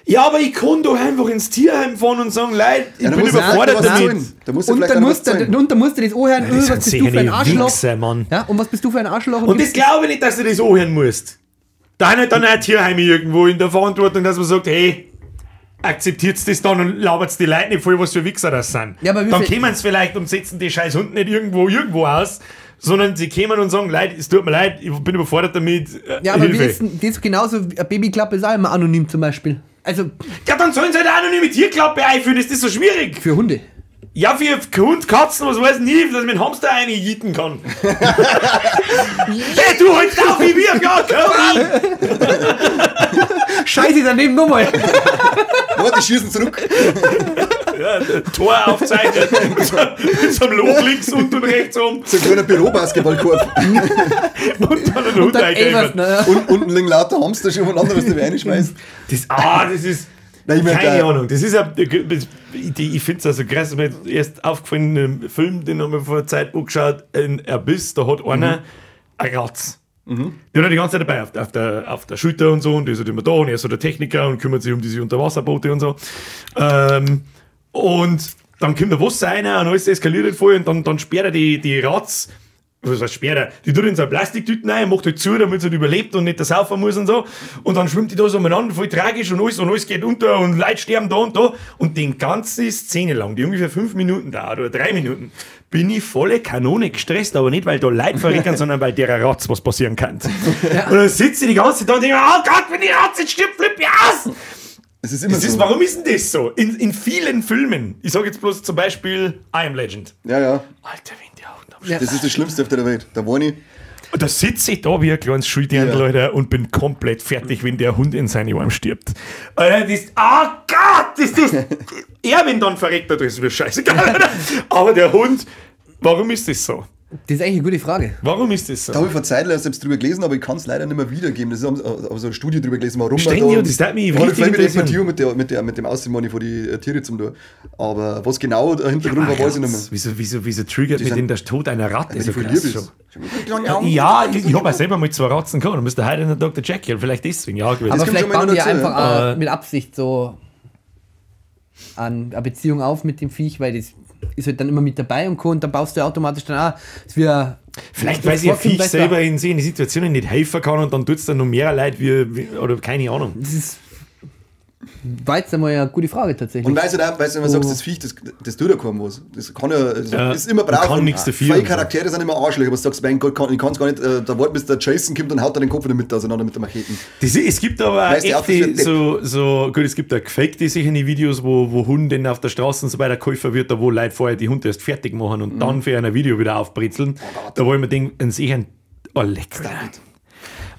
S1: Ja, aber ich kann doch einfach ins Tierheim fahren und sagen, Leute, ich
S2: Ja, da
S1: bin
S2: musst du
S1: überfordert
S2: vielleicht was
S1: damit.
S2: zahlen. Da musst du
S3: Und
S2: vielleicht
S3: dann,
S2: einer was
S3: musst du,
S2: zahlen.
S3: und dann musst du das anhören,
S1: das
S3: was
S1: sind
S3: bist du für ein
S1: sicher
S3: Arschloch?
S1: Wichser, Mann.
S3: Ja, und was bist du für ein Arschloch?
S1: Und das glaube ich nicht, dass du das anhören musst. Da hat dann ein Tierheim irgendwo in der Verantwortung, dass man sagt, hey, Akzeptiert das dann und labert die Leute nicht voll, was für Wichser das sind.
S3: Ja, aber
S1: dann kämen sie vielleicht und setzen die scheiß Hunde nicht irgendwo aus, sondern sie kämen und sagen, Leute, es tut mir leid, ich bin überfordert damit,
S3: Ja, aber
S1: Hilfe.
S3: wie ist denn, das ist genauso, eine Babyklappe ist auch immer anonym zum Beispiel. Also
S1: Ja, dann sollen sie halt eine anonyme Tierklappe einführen, ist das so schwierig?
S3: für Hunde.
S1: Ja, für Hund, Katzen, was weiß ich nicht, dass ich mit dem Hamster reinjieten kann. Hey, du holst auf wie wir, ja, komm!
S3: Scheiße, daneben nochmal.
S2: Warte, die schießen zurück.
S1: Ja, Tor aufzeichnen, mit so einem Loch links unten und rechts rum
S2: So ein kleiner Bürobasketballkorb.
S1: und dann einen Hund
S3: Dann
S1: eingreifen.
S3: ne?
S2: Und unten liegen lauter Hamster schon umeinander, was du reinschmeißt.
S1: Das, das ist.
S2: Nein, ich mein,
S1: keine
S2: da-
S1: Ahnung, das ist ja, ich finde es also krass, mir ist erst aufgefallen in einem Film, den haben wir vor der Zeit angeschaut, in Abyss, da hat einer eine Ratz. Der hat die ganze Zeit dabei, auf der Schulter und so, und der ist halt immer da und er ist so der Techniker und kümmert sich um diese Unterwasserboote und so. Und dann kommt der Wasser rein und alles eskaliert halt voll und dann sperrt er die Ratz, was heißt sperrt er? Die tut in so eine Plastiktüten rein, macht halt zu, damit sie halt überlebt und nicht saufen muss und so. Und dann schwimmt die da so umeinander, voll tragisch und alles geht unter und Leute sterben da und da. Und den ganzen Szene lang, die ungefähr 5 Minuten dauert oder 3 Minuten, bin ich volle Kanone gestresst, aber nicht, weil da Leute verrecken, sondern weil der Ratz was passieren kann.
S3: Ja.
S1: Und dann sitze ich die ganze Zeit da und denke, oh Gott, wenn die Ratze jetzt stirbt, flipp ich aus!
S2: Es ist immer
S1: Das ist,
S2: so.
S1: warum ist denn das so? In vielen Filmen, ich sage jetzt bloß zum Beispiel I Am Legend.
S2: Ja, ja.
S1: Alter, wenn der Hund am
S3: Ja.
S2: Das ist das Schlimmste auf der Welt. Da war ich.
S1: Und da sitze ich da wie ein kleines Schuldirndl,
S2: Ja.
S1: Alter, und bin komplett fertig, wenn der Hund in seine Arme stirbt. Alter, das, oh Gott, das ist. Er, wenn dann verreckt, das ist mir scheißegal. Alter. Aber der Hund, warum ist das so?
S3: Das ist eigentlich eine gute Frage.
S1: Warum ist das so?
S2: Da habe ich vor Zeit leider selbst drüber gelesen, aber ich kann es leider nicht mehr wiedergeben. Das ist aber so eine Studie drüber gelesen, warum
S1: Ständig,
S2: man da.
S1: und das hat mich
S2: Ja,
S1: richtig
S2: vielleicht mit der
S1: interessieren.
S2: Empathie und mit dem Aussehen von die Tiere zum tun. Aber was genau der Hintergrund war, weiß ich nicht mehr.
S1: Wieso triggert mich
S2: sind-
S1: denn der Tod einer Ratte
S2: Wenn
S1: so
S2: die voll
S1: krass
S2: lieb
S1: schon?
S2: ist.
S1: Ja, ich habe auch selber mal 2 Ratzen gehabt und Mr. Hyde und Dr. Jekyll, vielleicht deswegen, ja.
S3: Aber
S2: kommt
S3: vielleicht
S2: schon mal
S3: bauen
S2: noch
S3: die ja
S2: dazu,
S3: einfach
S1: ja.
S3: mit Absicht so eine Beziehung auf mit dem Viech, weil das ist halt dann immer mit dabei und Co. Und dann baust du ja automatisch dann auch, es wird
S1: Vielleicht, weil sich ein Viech selber in solchen Situationen nicht helfen kann und dann tut es dann noch mehr Leid, wie, oder keine Ahnung.
S3: Das ist war jetzt einmal eine gute Frage tatsächlich.
S2: Und weißt du, da, weißt du, wenn man sagst, das Viech, das tut ja kaum was. Das kann ja, das
S1: Ja,
S2: ist immer brav.
S1: kann
S2: und
S1: nichts dafür
S2: Viele
S1: und so.
S2: Charaktere sind immer Arschlöcher, aber du sagst, mein Gott, ich kann's gar nicht, da warten, bis der Jason kommt und haut da den Kopf in der Mitte auseinander mit der Macheten.
S1: Das, es gibt aber auch
S2: Weißt du, auch, das
S1: echte,
S2: wird Depp.
S1: so, gut, es gibt auch gefakte solche Videos, wo Hunde auf der Straße und so weiter Käufer wird, da wo Leute vorher die Hunde erst fertig machen und dann für ein Video wieder aufbrezeln. Da wollen wir denken, ein sicheren, oh, leck.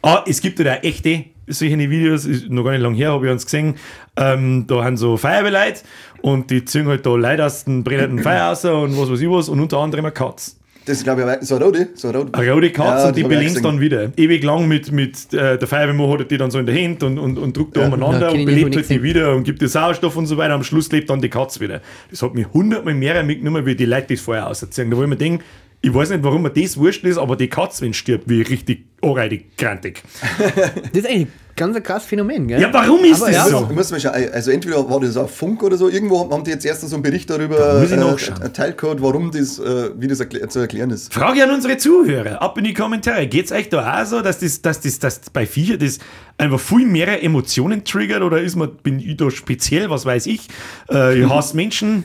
S1: Ah, es gibt ja auch echte solche Videos, ist noch gar nicht lange her, habe ich uns gesehen. Da haben so Feuerwehrleute und die ziehen halt da Leute aus dem brennenden Feuer raus und was weiß ich was und unter anderem eine Katze.
S2: Das ist, glaube ich, so eine rote. So eine rote.
S1: Eine rote Katze
S2: Ja,
S1: und die
S2: das hab ich auch
S1: belängst
S2: gesehen.
S1: dann wieder. Ewig lang mit der Feuerwehrmann hat die dann so in der Hand und drückt da umeinander
S3: Ja, kenn
S1: und
S3: ich
S1: belebt
S3: nicht,
S1: halt die wieder und gibt ihr Sauerstoff und so weiter. Am Schluss lebt dann die Katze wieder. Das hat mich 100-mal mehr mitgenommen, wie die Leute das vorher auserziehen. Da wo ich mir denke, ich weiß nicht, warum mir das wurscht ist, aber die Katze, wenn stirbt, wie richtig anreidig, grantig.
S3: Das ist eigentlich ganz ein krasses Phänomen, gell?
S1: Ja, warum ist
S3: Aber
S1: das
S3: ja.
S1: so?
S2: Ich muss mir schon, also entweder war das auf Funk oder so, irgendwo haben die jetzt erst so einen Bericht darüber,
S1: muss ich nachschauen.
S2: ein Teilcode, warum das, wie das zu erklären ist.
S1: Frage an unsere Zuhörer, ab in die Kommentare. Geht's euch da auch so, dass bei Viecher das einfach viel mehr Emotionen triggert oder ist man, bin ich da speziell, was weiß ich? Ich hasse Menschen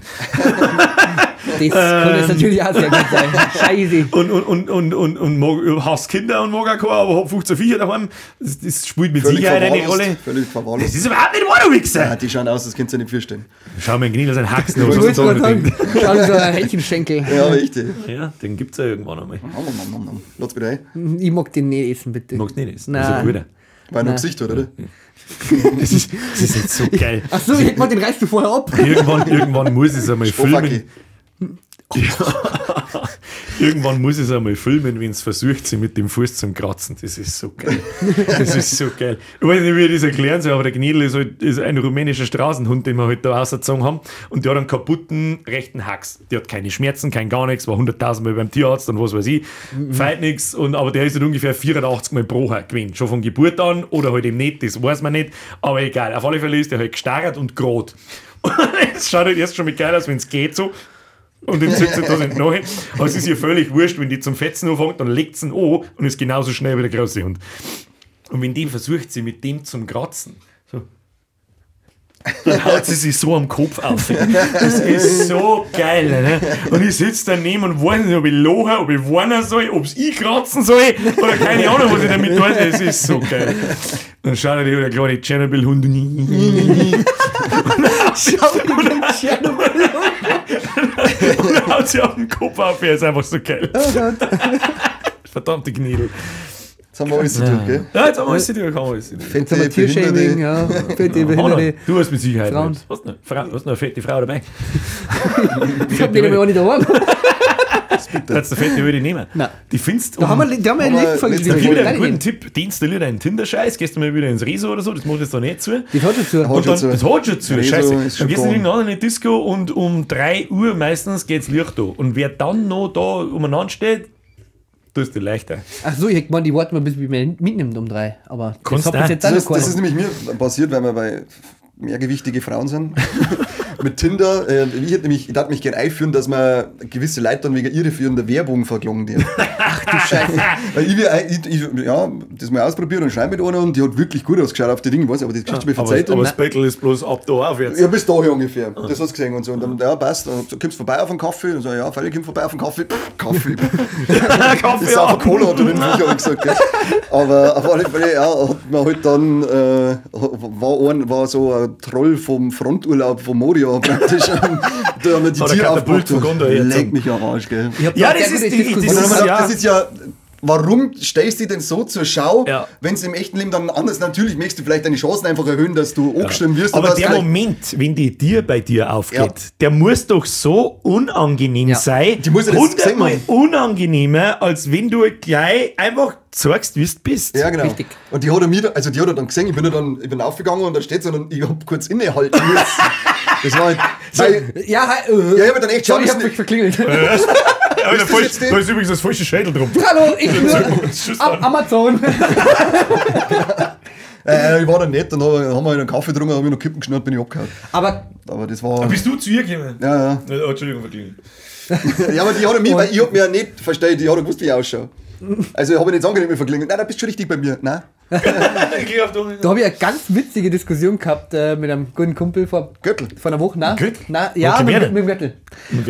S3: Das kann jetzt natürlich auch sehr gut sein. Scheiße.
S1: und mag, hasse Kinder und mag auch keine, aber hab 15 Viecher daheim. Das spielt mit
S2: Völlig
S1: Sicherheit eine
S2: verwahrlost,
S1: Rolle.
S2: Völlig verwahrlost.
S1: Das ist überhaupt nicht wahr, du Wichser!
S2: Ja, die schauen aus, das könnt ihr nicht vorstellen.
S1: Schau mir den Gnil seinen Haxen
S3: Ich
S1: an.
S3: wollte gerade sagen, schau dir so ein Hähnchenschenkel.
S2: Ja, aber echt. ey.
S1: Ja, den gibt's ja irgendwann einmal.
S2: Nom, nom, nom, nom. Lass bitte ein.
S3: Ich mag den nicht essen, bitte.
S1: Magst nicht essen?
S3: Nein.
S1: Das ist ein guter.
S2: Weil er noch Gesicht hat, oder?
S1: Das ist jetzt so geil.
S3: Achso, ich hätte mal den reißt du vorher ab.
S1: Irgendwann muss ich es einmal
S2: Spofaki.
S1: filmen. Irgendwann muss ich es einmal filmen, wenn es versucht, sie mit dem Fuß zum Kratzen. Das ist so geil. Das ist so geil. Ich weiß nicht, wie ich das erklären soll, aber der Gnedl ist, halt, ist ein rumänischer Straßenhund, den wir halt da rausgezogen haben. Und der hat einen kaputten rechten Hax. Der hat keine Schmerzen, kein gar nichts, war 100.000 Mal beim Tierarzt und was weiß ich. Feit nichts. Und, aber der ist halt ungefähr 84 Mal pro gewesen. Schon von Geburt an oder halt eben nicht, das weiß man nicht. Aber egal. Auf alle Fälle ist der halt gestarrt und gerot. Und es schaut halt erst schon mit geil aus, wenn es geht so. Und dann zieht sie das nicht nach. Aber es ist ihr völlig wurscht, wenn die zum Fetzen anfängt, dann legt sie ihn an und ist genauso schnell wie der große Hund. Und wenn die versucht, sie mit dem zum Kratzen, so. Dann haut sie sich so am Kopf auf. Das ist so geil. Ne? Und ich sitze daneben und weiß nicht, ob ich lache, ob ich weinen soll, ob es ich kratzen soll oder keine Ahnung, was ich damit tue. Es ist so geil. Dann schaut er der kleine Tschernobyl-Hund. Und dann haut sie auf den Kopf auf. Er ist einfach so geil. Oh Gott. Verdammte Gnädel.
S2: Jetzt haben wir alles zu tun, gell?
S1: Ja, jetzt haben wir alles zu tun.
S3: Jetzt haben wir Tiershaming, ja. Fette Behinderte.
S1: Du hast mit Sicherheit nicht. Hast du noch eine fette Frau dabei?
S3: Ich hab die nämlich auch nicht daheim.
S1: Das fette würde ich nehmen.
S3: Nein.
S1: Die findest
S3: da haben wir in der letzten Folge
S1: Da gebe ich dir einen guten Tipp. Deinstallier deinen Tinder-Scheiß, gehst du mal wieder ins Rezo oder so, das macht jetzt da nicht zu.
S3: Das hat schon zu.
S1: Und dann, das hat schon zu, scheiße. Dann gehst du in irgendeine Disco und um 3 Uhr meistens geht's Licht an. Und wer dann noch da umeinander steht, tust du leichter.
S3: Ach so, ich hätte gemeint, die warten mal, bis ich mich mitnimmt um 3. Aber
S1: das,
S3: hat jetzt
S2: das ist nämlich mir passiert, weil wir bei mehrgewichtige Frauen sind. Mit Tinder, ich darf mich gerne einführen, dass man gewisse Leute dann wegen irreführender Werbung verklungen die.
S3: Ach du Scheiße.
S2: Weil ich ja, das mal ausprobiert und schreibe mit einer und die hat wirklich gut ausgeschaut auf die Dinge, weiß ich, aber die Geschichte mir verzeiht.
S1: Aber das Battle ist bloß ab da aufwärts.
S2: Ja, bis dahin ungefähr. Das hast du gesehen und so. Und dann, ja, passt. Und so, kommst vorbei auf einen Kaffee? Und so, ja, freilich, komm vorbei auf einen Kaffee. Pff, Kaffee.
S1: Kaffee.
S2: Ist auch Cola drin, wie ich gesagt, gell. Aber auf alle Fälle, ja, hat man halt dann, war so ein Troll vom Fronturlaub von Moria praktisch. Da haben wir die Tiere aufgebracht. Leck mich am Arsch, gell.
S1: Ja, das ist die
S2: Diskussion. Das ist ja, warum stellst du dich denn so zur Schau, wenn es im echten Leben dann anders ist? Natürlich möchtest du vielleicht deine Chancen einfach erhöhen, dass du angestimmt wirst.
S1: Aber der Moment, wenn die Tür bei dir aufgeht, der muss doch so unangenehm sein.
S2: Die muss ja das gesehen haben.
S1: Unangenehmer, als wenn du gleich einfach zeigst, wie du bist.
S2: Ja, genau.
S3: Richtig.
S2: Und die hat er mir, also die hat er dann gesehen, ich bin aufgegangen und da steht sie und ich hab kurz innehalten müssen. Das war halt, weil,
S3: ja,
S2: ja, ich hab dann echt
S3: schon, ich hab mich verklingelt.
S1: Ja, da ist übrigens das falsche Schädel drum.
S3: Hallo, ich bin Amazon.
S2: Ich war dann nett, dann haben wir einen Kaffee getrunken, habe ich noch Kippen geschnurrt, bin ich abgehauen.
S3: Aber
S2: das war.
S1: Bist du zu ihr gekommen?
S2: Ja, ja.
S1: Oh, Entschuldigung, verklingelt.
S2: Ja, aber die hat mich, weil ich hab mir ja nicht versteht, die hat ja gewusst, wie ich ausschaue. Also ich habe nicht angenehm verklingelt. Nein, da bist du schon richtig bei mir. Nein.
S3: Da habe ich eine ganz witzige Diskussion gehabt mit einem guten Kumpel vor einer Woche. Nein, nein, ja, mit dem Göttl.
S1: Mit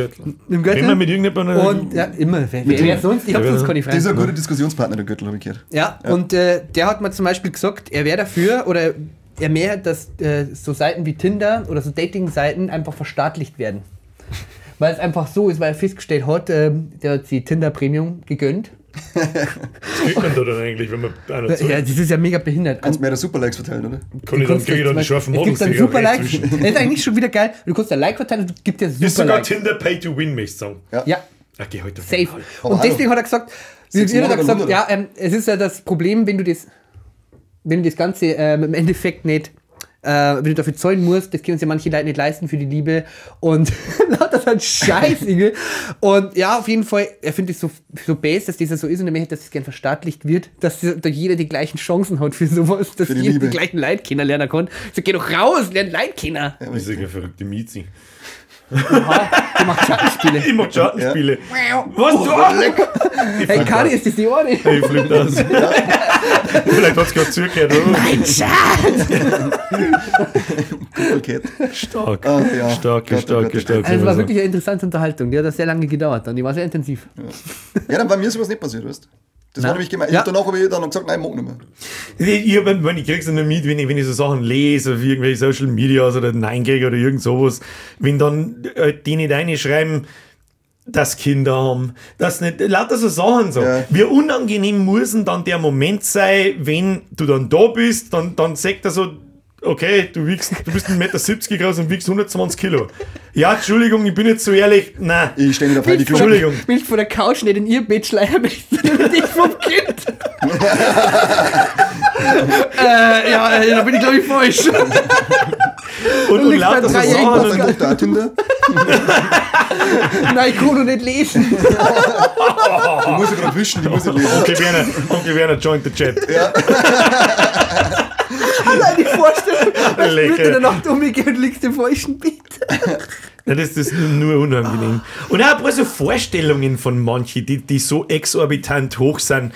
S1: dem Göttl. Immer mit irgendjemandem.
S3: Und ja, immer. Wer sonst? Ich habe sonst keine Freunde.
S2: Das ist ein guter Diskussionspartner, der Göttl, habe ich gehört.
S3: Ja, ja, und der hat mir zum Beispiel gesagt, er wäre dafür oder er mehr, dass so Seiten wie Tinder oder so Dating-Seiten einfach verstaatlicht werden. Weil es einfach so ist, weil er festgestellt hat, der hat sich Tinder Premium gegönnt.
S1: Was kriegt man da dann eigentlich, wenn man einer zahlt?
S3: Ja, das ist ja mega behindert.
S2: Kannst mehr Superlikes verteilen, oder?
S1: Kann ich dann, krieg ich dann die scharfen Models?
S3: Es gibt dann Superlikes. Das ist eigentlich schon wieder geil. Du kannst ein Like verteilen und gibt dir Superlikes.
S1: Ist sogar Tinder Pay to Win, möchte ich sagen.
S2: Ja.
S3: Ja.
S1: Okay, heute
S3: safe. Und deswegen hat er gesagt, ja, es ist ja das Problem, wenn du das Ganze im Endeffekt nicht, wenn du dafür zahlen musst, das können sich ja manche Leute nicht leisten für die Liebe und lauter so ein Scheiß, Inge. Und ja, auf jeden Fall, er findet es so, so base, dass das so ist und er möchte, dass es gern verstaatlicht wird, dass da jeder die gleichen Chancen hat für sowas, dass jeder die gleichen Leute kennenlernen kann. So, geh doch raus, lern Leute kennen.
S1: Ja, das ist ja verrückte Miezi.
S3: Oha, die macht Schattenspiele.
S1: Ich mach Schattenspiele.
S3: Ja.
S1: Was du?
S3: Hey, Kari, ist das die Ohren?
S1: Ich flippe aus. Ja. Vielleicht hat's gerade zugehört, oder?
S3: Mein Schatz!
S1: Stark.
S2: Ah, ja.
S1: Stark,
S2: Gott,
S1: stark,
S2: Gott,
S1: stark.
S3: Also, es war wirklich eine interessante Unterhaltung. Die hat sehr lange gedauert und die war sehr intensiv.
S2: Ja, dann bei mir ist sowas nicht passiert, weißt du? Das war nämlich gemein.
S3: Ja.
S2: Danach habe ich dann gesagt, nein, ich mag nicht mehr.
S1: Ich krieg's nicht mit, wenn ich so Sachen lese, auf irgendwelche Social Medias oder 9gag oder irgend sowas, wenn dann die nicht reinschreiben, dass Kinder haben, dass nicht, lauter so Sachen so.
S2: Ja.
S1: Wie unangenehm muss denn dann der Moment sein, wenn du dann da bist, dann sagt er so, okay, du bist 1,70 Meter groß und wiegst 120 Kilo. Ja, Entschuldigung, ich bin jetzt so ehrlich, nein.
S2: Ich stehe nicht auf Heidi Klum.
S1: Entschuldigung.
S3: Willst du von der Couch nicht in ihr Bett schleiern, sondern dich vom Kind? Ja, da bin ich glaube ich falsch.
S1: Und lauter so
S2: Sachen. Tinder?
S3: Nein, ich kann noch nicht lesen.
S2: Die muss ich gerade wischen, die muss ich lesen.
S1: Onkel Werner joined the chat.
S2: Ja.
S3: Allein die Vorstellung, dass du mitten in der Nacht umgehst und liegst im falschen Bett.
S1: Ja, das ist nur unangenehm. Und auch ein paar so Vorstellungen von manchen, die so exorbitant hoch sind.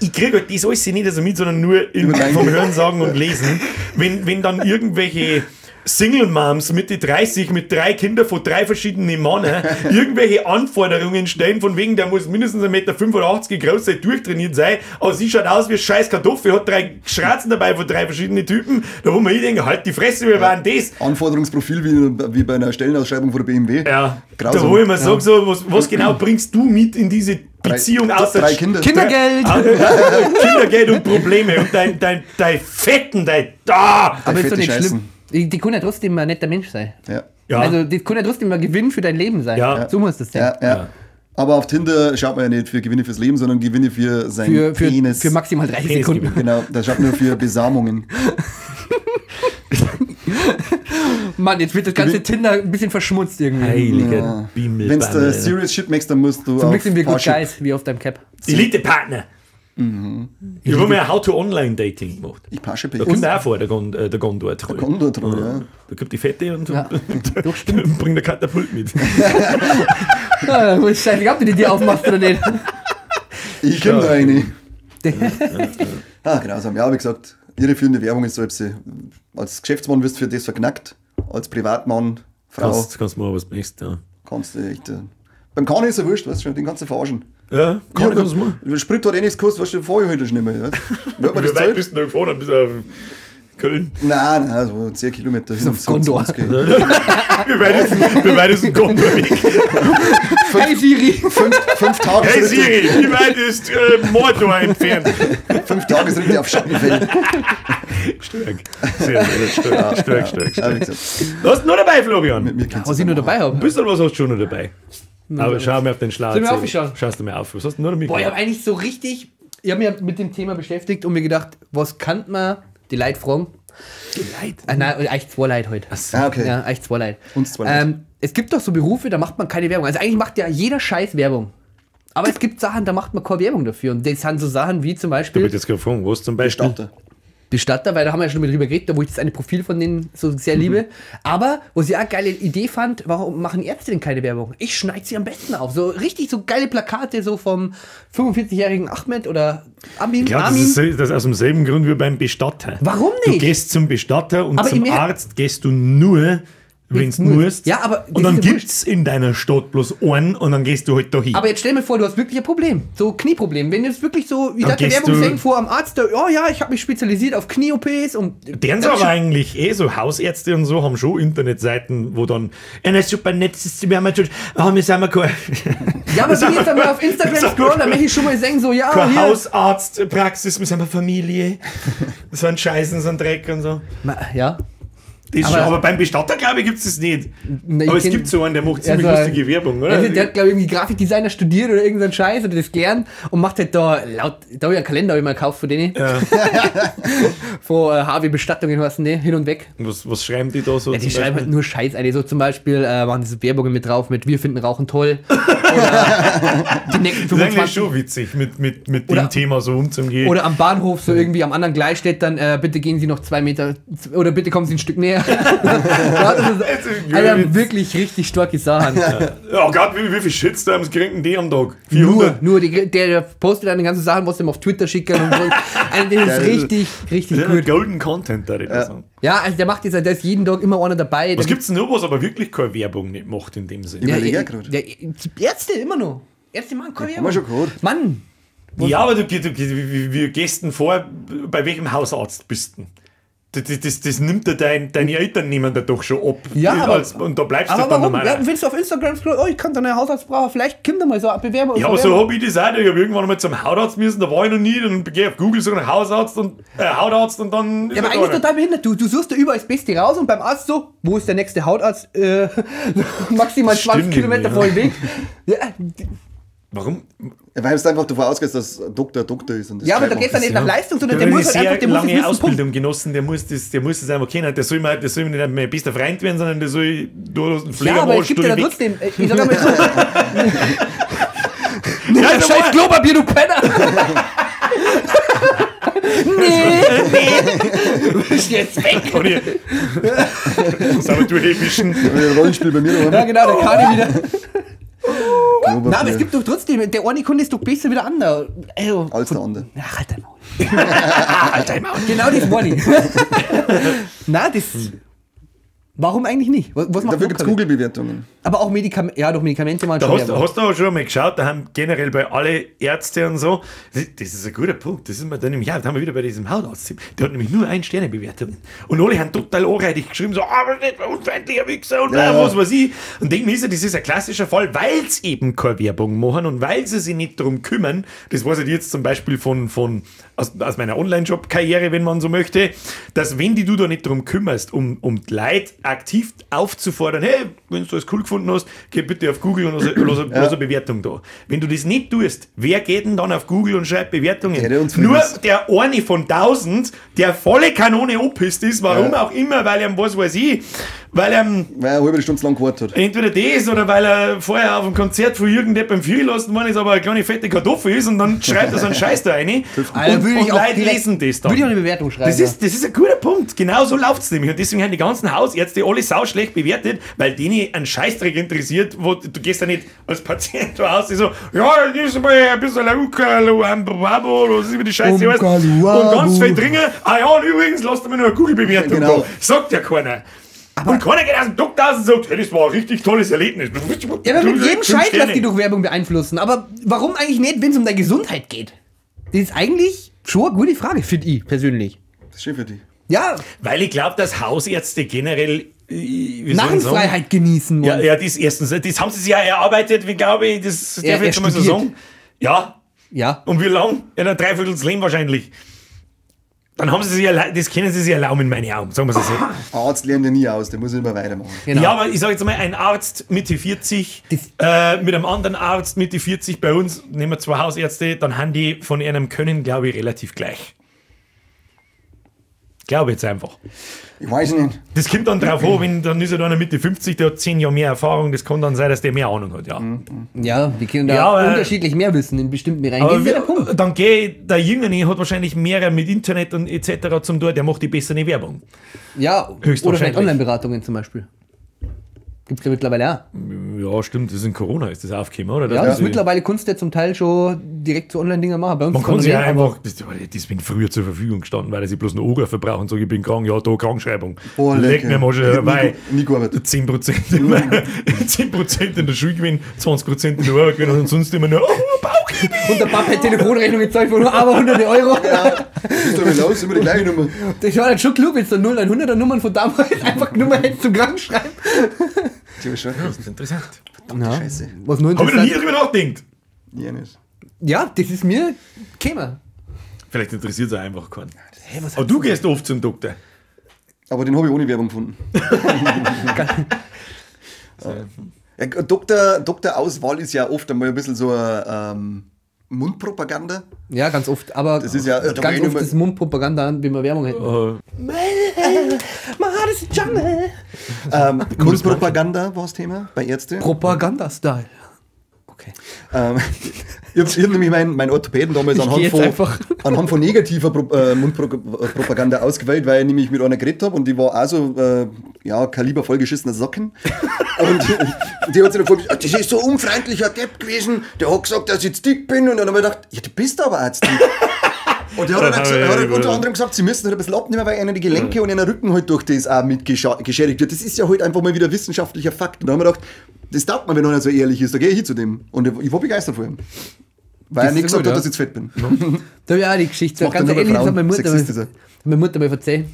S1: Ich kriege halt das alles nicht so mit, sondern nur vom Hören, Sagen und Lesen. Wenn dann irgendwelche Single Moms Mitte 30 mit 3 Kindern von 3 verschiedenen Männern irgendwelche Anforderungen stellen, von wegen, der muss mindestens 1,85 Meter groß sein, durchtrainiert sein, aber sie schaut aus wie scheiß Kartoffel, hat 3 Schratzen dabei von 3 verschiedenen Typen, da wo man ich denke, halt die Fresse, wir waren das.
S2: Anforderungsprofil wie bei einer Stellenausschreibung von der BMW.
S1: Ja,
S2: grausam.
S1: Da wo ich mir sage, so, was genau bringst du mit in diese Beziehung außer
S2: 3 Kinder.
S3: Kindergeld!
S1: Kindergeld und Probleme und dein Fetten, dein da!
S3: Aber ist doch nicht
S2: Scheißen.
S3: schlimm. Die können ja trotzdem ein netter Mensch sein.
S2: Ja.
S1: Ja.
S3: Also, das kann ja trotzdem ein Gewinn für dein Leben sein.
S1: Ja.
S3: So muss das sein.
S2: Ja, ja. Aber auf Tinder schaut man ja nicht für Gewinne fürs Leben, sondern Gewinne für sein Penis.
S3: Für maximal 30
S1: Penis
S3: Sekunden.
S2: Genau, da schaut man nur für Besamungen.
S3: Mann, jetzt wird das ganze Tinder ein bisschen verschmutzt irgendwie.
S1: Heiliger Bimmel.
S2: Wenn du Serious Shit machst, dann musst du
S3: Zum Glück sind wir Good
S2: Parship.
S3: Guys, wie auf deinem Cap.
S1: Elite-Partner. Mhm. Ich habe mir How-to-Online-Dating gemacht.
S2: Ich Parship.
S1: Da kommt auch vor, der Gondor-Troll.
S2: Der Gondor-Troll, ja.
S1: Da kommt die Fette und,
S3: Ja.
S1: und
S3: Doch, stimmt.
S1: bringt der Katapult mit.
S3: Ja, ist scheißegal, ob du die dir aufmachst oder nicht.
S2: Ich komm da rein. Ah, grausam. Ja, wie gesagt, irreführende Werbung ist so, als Geschäftsmann wirst du für das verknackt, als Privatmann, Frau,
S1: Kannst mal was möchtest, ja.
S2: kannst du echt. Beim Kani ist ja wurscht, weißt du, den kannst du verarschen.
S1: Ja, kann ich das mal.
S2: Sprit hat eh nichts gekostet, weißt du, fahr ich heute schon nicht mehr. Weißt du? Wer hat mir das
S1: Wie weit
S2: zahlt?
S1: bist du denn gefahren? Bis auf Köln.
S2: Nein, nein, so 10 Kilometer. Bis
S3: auf Gondor.
S1: Wie weit ist ein Gondor weg?
S3: Hey Siri!
S2: Fünf Tagesritte.
S1: Hey Siri, wie weit ist Mordor entfernt?
S2: 5 Tagesritte auf Schattenfeld.
S1: Stark. Sehr, sehr stark, stark, stark.
S2: Ja, wie gesagt,
S1: Was hast du noch dabei, Florian?
S2: mit mir kannst
S3: Was ich nur dabei habe.
S1: Ein bisschen was hast du schon noch dabei. Aber schau mir auf den Schlauch.
S3: Soll ich mir aufschauen?
S1: Schaust du mir auf. Was hast du noch damit?
S3: Boah, ich habe eigentlich so richtig. Ich habe mich mit dem Thema beschäftigt und mir gedacht, was kann man die Leute fragen?
S1: Die Leute?
S3: Ah, nein, eigentlich 2 Leute heute.
S2: Ah, okay.
S3: Ja, eigentlich 2 Leute.
S2: Uns 2 Leute.
S3: Es gibt doch so Berufe, da macht man keine Werbung. Also eigentlich macht ja jeder Scheiß Werbung. Aber es gibt Sachen, da macht man keine Werbung dafür. Und das sind so Sachen wie zum
S1: Du
S3: Beispiel
S1: bist jetzt gefragt, was zum Beispiel?
S2: Bestatter.
S3: Bestatter, weil da haben wir ja schon mal drüber geredet, da wo ich das eine Profil von denen so sehr liebe. Aber, was ich auch eine geile Idee fand, warum machen Ärzte denn keine Werbung? Ich schneide sie am besten auf. So richtig so geile Plakate so vom 45-jährigen Ahmed oder Amin.
S1: Ich glaube, das
S3: Armin.
S1: ist, das ist aus demselben Grund wie beim Bestatter.
S3: Warum
S1: Du
S3: nicht?
S1: gehst zum Bestatter und
S3: Aber
S1: zum Arzt gehst du nur, wenn du musst.
S3: Ja, aber das
S1: und dann
S3: ist ja
S1: gibt es in deiner Stadt bloß einen und dann gehst du halt da hin.
S3: Aber jetzt stell mir vor, du hast wirklich ein Problem. So Knieproblem. Wenn jetzt wirklich so, wie
S1: Dann
S3: gesagt, die
S1: gehst
S3: Werbung
S1: du-
S3: sehen vor am Arzt, der, oh ja, ich habe mich spezialisiert auf Knie-OPs und.
S1: Deren sind aber eigentlich eh so Hausärzte und so haben schon Internetseiten, wo dann, ja, na, super nett, das ist, wir haben natürlich, oh, wir sind mal kein,
S3: Ja, aber wenn ich jetzt einmal auf Instagram scroll, dann möchte ich schon mal sagen, so, ja,
S1: keine
S3: hier.
S1: Hausarztpraxis, wir sind eine Familie, so ein Scheißen, so ein Dreck und so.
S3: Ja.
S1: Das
S3: Aber-
S1: aber, schon, aber beim Bestatter, glaube ich, gibt es das nicht.
S3: Na, ich
S1: aber es
S3: kenn-
S1: gibt so einen, der macht ziemlich
S3: Also,
S1: lustige Werbung, oder?
S3: Also, der hat, glaube ich, irgendwie Grafikdesigner studiert oder irgendeinen Scheiß oder das gelernt und macht halt da laut, da hab ich einen Kalender hab ich mal gekauft von denen.
S1: Ja.
S3: Von HW Bestattungen heißen die, hin und weg.
S1: Was schreiben die da so?
S3: Ja, die
S1: zum
S3: schreiben halt
S1: Beispiel?
S3: nur Scheiß ein. So zum Beispiel machen diese Werbungen mit drauf mit Wir finden Rauchen toll. Oder die nächsten
S1: Das ist eigentlich
S3: 25
S1: schon witzig, mit dem
S3: Oder-
S1: Thema so umzugehen.
S3: Oder am Bahnhof so irgendwie am anderen Gleis steht dann, bitte gehen Sie noch 2 Meter oder bitte kommen Sie ein Stück näher. Ja, das ist,
S1: Das ist
S3: Alter, wirklich richtig starke Sachen.
S1: Oh Gott, wie viel Shitstorms kriegen die am Tag? 400?
S3: Nur, der postet dann die ganzen Sachen, was ihm auf Twitter schicken und so. Also, das ist richtig, richtig
S1: Das ist
S3: gut.
S1: Golden Content, da ich das sagen.
S3: Ja, also der macht jetzt, da ist jeden Tag immer einer dabei.
S1: Was gibt's denn noch, was aber wirklich keine Werbung nicht macht in dem Sinne?
S3: Ja,
S2: Überleg
S3: ja,
S2: auch grad.
S3: ja, die Ärzte immer noch. Ärzte machen keine
S2: Haben wir
S3: Werbung.
S2: schon gehört.
S3: Mann,
S1: Ja, aber wie gehst denn vor, bei welchem Hausarzt bist du denn? Das nimmt dir deine Eltern nehmen da doch schon ab.
S3: Ja, aber-
S1: und da bleibst
S3: aber
S1: du dann
S3: warum?
S1: normal.
S3: Ja, wenn du auf Instagram scrollst, oh, ich kann da eine Hausarzt brauchen, vielleicht kommt da mal so eine Bewerbung.
S1: Ja, aber so hab ich das auch. Ich hab irgendwann mal zum Hautarzt müssen, da war ich noch nie. Dann geh ich auf Google so nach Hausarzt und Hautarzt und dann.
S3: Ja, aber
S1: ist er
S3: eigentlich
S1: da.
S3: total behindert. Du suchst da überall das Beste raus und beim Arzt so, wo ist der nächste Hautarzt? Maximal 20
S1: Stimmt,
S3: Kilometer
S1: ja.
S3: vor dem Weg. Ja,
S1: Warum?
S2: Ja, weil du einfach davon ausgehst, dass Doktor Doktor ist. Und das
S3: ja, aber da
S2: schreibt
S3: geht's dann nicht nach Leistung, sondern
S1: Der
S3: der
S1: hat
S3: muss
S1: eine
S3: halt
S1: sehr
S3: einfach, der muss das
S1: lange
S3: wissen, Punkt.
S1: Ausbildung genossen, der muss das einfach kennen. Der soll mir nicht mein bester Freund werden, sondern der soll du hast einen Pfleger
S3: Ja,
S1: am
S3: aber es
S1: Arsch,
S3: gibt
S1: du
S3: ja da
S1: weg.
S3: trotzdem. Ich sag mal so.
S1: Ja,
S3: Nimm das
S1: da
S3: scheiß
S1: war-
S3: Klopapier, du Penner! Nee! Du bist jetzt weg!
S1: Und ich- Sauber durchwischen.
S2: man. Rollenspiel bei mir
S3: Ja,
S2: daheim.
S3: genau, der Kani wieder.
S2: Klopapier.
S3: Na, aber es gibt doch trotzdem, der eine Kunde ist doch besser wie der andere. Also,
S2: Als der andere.
S3: Ach, halt dein Maul. Halt dein Maul. Genau das meine ich. Na, das. Warum eigentlich nicht? Was macht
S2: Dafür gibt es Google-Bewertungen.
S3: Aber auch Medikamente, ja, doch Medikamente machen
S1: Da
S3: schon Werbung.
S1: hast du auch schon mal geschaut, da haben generell bei alle Ärzte und so, das ist ein guter Punkt, das ist mir dann nämlich, ja, da haben wir wieder bei diesem Hautarzt, der hat nämlich nur 1-Sterne-Bewertungen. Und alle haben total anreidig geschrieben, so, aber nicht unfreundlicher Wichser und
S2: Ja.
S1: was weiß ich. Und denk mir, das ist ein klassischer Fall, weil sie eben keine Werbung machen und weil sie sich nicht drum kümmern, das weiß ich jetzt zum Beispiel aus meiner Online-Shop-Karriere, wenn man so möchte, dass wenn die du da nicht drum kümmerst, um die Leute aktiv aufzufordern, hey, wenn du das cool gefunden hast, geh bitte auf Google und lass eine Bewertung da. Wenn du das nicht tust, wer geht denn dann auf Google und schreibt Bewertungen?
S2: Der, der uns
S1: Nur
S2: vergisst.
S1: der eine von 1000, der volle Kanone abpisst ist, warum auch immer, weil er was weiß ich, weil er
S2: Weil er eine halbe Stunde zu lang gewartet hat.
S1: entweder das oder weil er vorher auf dem Konzert von irgendjemandem viel gelassen worden ist, aber eine kleine fette Kartoffel ist und dann schreibt er so einen Scheiß da rein.
S3: Alter,
S1: Und,
S3: würde
S1: und
S3: ich auch
S1: Leute
S3: direkt-
S1: lesen das dann.
S3: Würde ich auch eine Bewertung schreiben.
S1: Das ist ein guter Punkt. Genau so läuft es nämlich. Und deswegen haben die ganzen Hausärzte alle sauschlecht bewertet, weil denen ein Scheißdreck interessiert, wo du gehst ja nicht als Patient da aus, die so, ja, das ist mal ein bisschen Ukalo, was ist die Scheiße heißt. Und ganz viel dringen. Ah ja, und übrigens, lasst mir nur eine Google-Bewertung
S2: Genau.
S1: da. Sagt ja keiner. Aber und keiner geht aus dem Doktor aus und sagt, hey, das war ein richtig tolles Erlebnis.
S3: Ja, aber mit jedem
S1: Fünf
S3: Scheiß lass
S1: Sterne.
S3: die doch Werbung beeinflussen. Aber warum eigentlich nicht, wenn es um deine Gesundheit geht? Das ist eigentlich schon eine gute Frage, finde ich persönlich.
S2: Das ist schön für dich.
S3: Ja,
S1: Weil ich glaube, dass Hausärzte generell wie soll ich sagen?
S3: Narrenfreiheit genießen
S1: Ja,
S3: wollen.
S1: ja, das erstens. Das haben sie sich ja erarbeitet, wie glaube ich, das darf
S3: Er-
S1: ich jetzt
S3: er
S1: mal so
S3: studiert.
S1: sagen. Ja,
S3: Ja.
S1: und wie lang? Ja, ein Dreiviertel Leben wahrscheinlich. Dann haben sie sich das können sie sich erlauben in meine Augen, sagen wir es so.
S2: Ein Arzt lernt ja nie aus, der muss immer weitermachen.
S3: Genau.
S1: Ja, aber ich sage jetzt mal, ein Arzt Mitte 40, mit einem anderen Arzt Mitte 40 bei uns, nehmen wir zwei Hausärzte, dann haben die von ihrem Können, glaube ich, relativ gleich. Glaube jetzt einfach.
S2: Ich weiß nicht.
S1: Das kommt dann drauf an, wenn dann ist er dann Mitte 50, der hat 10 Jahre mehr Erfahrung, das kann dann sein, dass der mehr Ahnung hat, ja.
S3: Ja, die können da
S1: Ja, aber-
S3: unterschiedlich mehr wissen in bestimmten Bereichen.
S1: Aber
S3: Das ist ja der Punkt.
S1: dann geht der Jüngere hat wahrscheinlich mehr mit Internet und etc. zum Tor, der macht die bessere Werbung.
S3: Ja, oder
S1: Höchstwahrscheinlich.
S3: vielleicht Online-Beratungen zum Beispiel. Gibt es ja mittlerweile auch.
S1: Ja, stimmt, das ist in Corona, ist das aufgekommen, oder?
S3: Ja, das
S1: ist
S3: mittlerweile kannst du ja zum Teil schon direkt zu Online-Dinger machen. Bei uns
S1: Man
S3: zwar
S1: kann sich
S3: noch
S1: ja
S3: nicht, aber-
S1: einfach, das bin früher zur Verfügung gestanden, weil ich bloß einen Oger verbrauche und sage, ich bin krank, ja, da Krankschreibung.
S2: Boah,
S1: Leck
S2: lecker.
S1: mir mal schon
S2: Nie
S1: dabei.
S2: nie gearbeitet.
S1: 10%, 10% in der Schule gewesen, 20% in der Arbeit gewesen und sonst immer nur, oh, Bauch.
S3: Und der Papa hat Telefonrechnung gezahlt von nur aber hunderte Euro.
S2: Ja, was ist da los? Immer die gleiche Nummer.
S3: Das war dann schon klug, wenn du 0100er Nummern von damals einfach Nummer hättest zum Krankenschreiben.
S2: Das ist schon
S1: Das ist interessant.
S2: verdammte Scheiße.
S3: Was nur
S1: Habe ich noch nie
S3: interessant.
S1: drüber nachgedacht.
S2: Ja, nicht.
S3: Ja, das ist mir gekommen.
S1: Vielleicht interessiert es auch einfach keinen.
S3: Hey, was
S1: Aber du gehst oft zum Doktor.
S2: Aber den habe ich ohne Werbung gefunden. Ja, Dokterauswahl ist ja oft einmal ein bisschen so eine Mundpropaganda.
S3: Ja, ganz oft. Aber
S2: Das ist ja- da
S3: ganz
S2: war ich
S3: oft
S2: nur mal-
S3: ist Mundpropaganda an, wie wir Werbung hätten. My heart is a jungle.
S2: Mundpropaganda war das Thema bei Ärzten.
S3: Propaganda-Style. Okay.
S2: Ich hab nämlich meinen Orthopäden damals
S3: Ich geh
S2: anhand
S3: jetzt
S2: von,
S3: einfach.
S2: anhand von negativer Mundpropaganda ausgewählt, weil ich nämlich mit einer geredet habe und die war auch so, ja, Kaliber vollgeschissener Socken. Und die hat sich dann vorgestellt, das ist so ein unfreundlicher Depp gewesen, der hat gesagt, dass ich jetzt dick bin. Und dann habe ich gedacht, ja, du bist aber auch jetzt dick. Und der hat dann auch gesagt, hat unter anderem gesagt, sie müssen halt ein bisschen abnehmen, weil ihnen die Gelenke und ihren Rücken halt durch das auch mit geschädigt wird. Das ist ja halt einfach mal wieder wissenschaftlicher Fakt. Und da haben wir gedacht, das taugt mir, wenn einer so ehrlich ist, da gehe ich hin zu dem. Und ich war begeistert von ihm. Weil
S3: Das
S2: er nicht
S3: ist
S2: gesagt
S3: gut,
S2: hat,
S3: ja.
S2: dass ich zu fett bin.
S3: Da habe ich auch die Geschichte.
S2: macht
S3: Ganz
S2: dann nur
S3: ähnlich,
S2: bei
S3: das hat meine
S2: Frauen.
S3: Mutter,
S2: Sexist ist er.
S3: hat meine Mutter mal erzählt.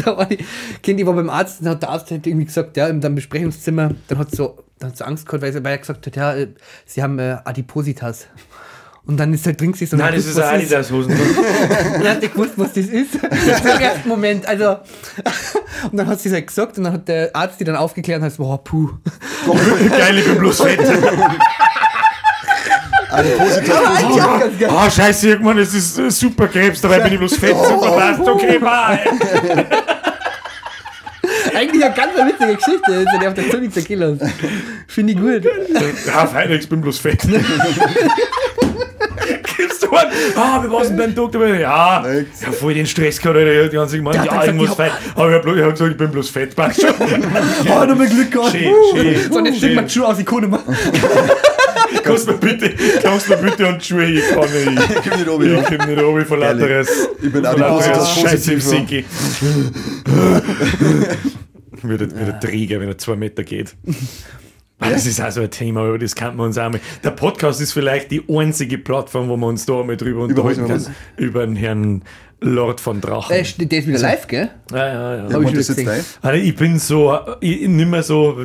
S3: Da war die, kind, ich war beim Arzt und hat der Arzt halt irgendwie gesagt, ja, in seinem Besprechungszimmer, dann hat sie so, dann hat sie Angst gehabt, weil er gesagt hat, ja, sie haben Adipositas. Und dann ist halt drin gewesen und
S1: Nein,
S3: hat
S1: das
S3: gewusst,
S1: ist
S3: was
S1: eine Adidas-Hosen.
S3: Und dann hat er gewusst, was das ist. Im ersten Moment. Also, und dann hat sie es halt gesagt und dann hat der Arzt die dann aufgeklärt und hat gesagt, boah, puh.
S1: Geil, ich bin bloß fett.
S2: Adipositas
S3: Eigentlich auch ganz geil.
S1: Ah, scheiße, irgendwann, es ist super Krebs, dabei bin ich bloß fett, super passt, okay, bye.
S3: Eigentlich eine ganz witzige Geschichte. Das ist ja auf der Zunge zergehen lassen. Finde ich gut.
S1: Ja, fein, ich bin bloß fett. Gibst du an? Ah, wir waren beim Doktor. Ja,
S2: Nix.
S1: ja, voll den Stress gehabt, Alter. Die ganze gemeint,
S3: Der hat
S1: ja,
S3: dann gesagt,
S1: irgendwas
S3: ich
S1: fett. Aber ich hab gesagt, ich bin bloß fett. Passt schon.
S3: Oh, nochmal Glück gehabt.
S1: Schön, schön.
S3: So, und jetzt
S1: Schön.
S3: nimmt man die Schuhe aus, ich kann nicht mehr.
S1: Kannst mir bitte an die Schuhe, ich kann nicht.
S2: Ich komm nicht runter,
S1: Ich
S2: ja.
S1: komm nicht runter von lauteres.
S2: Ich bin
S1: von lauteres
S2: Adipositas
S1: Scheiße im
S2: positiv.
S1: Sinki. wie der Träger, wenn er 2 Meter geht. Ja. Das ist auch so ein Thema, über das kann man uns auch mal. Der Podcast ist vielleicht die einzige Plattform, wo wir uns da mal drüber unterhalten können. Über den Herrn Lord von Drachen.
S3: Der ist wieder live, gell?
S1: Ja, ja, ja. Hab ich schon gesehen. Also ich bin so, ich nicht mehr so,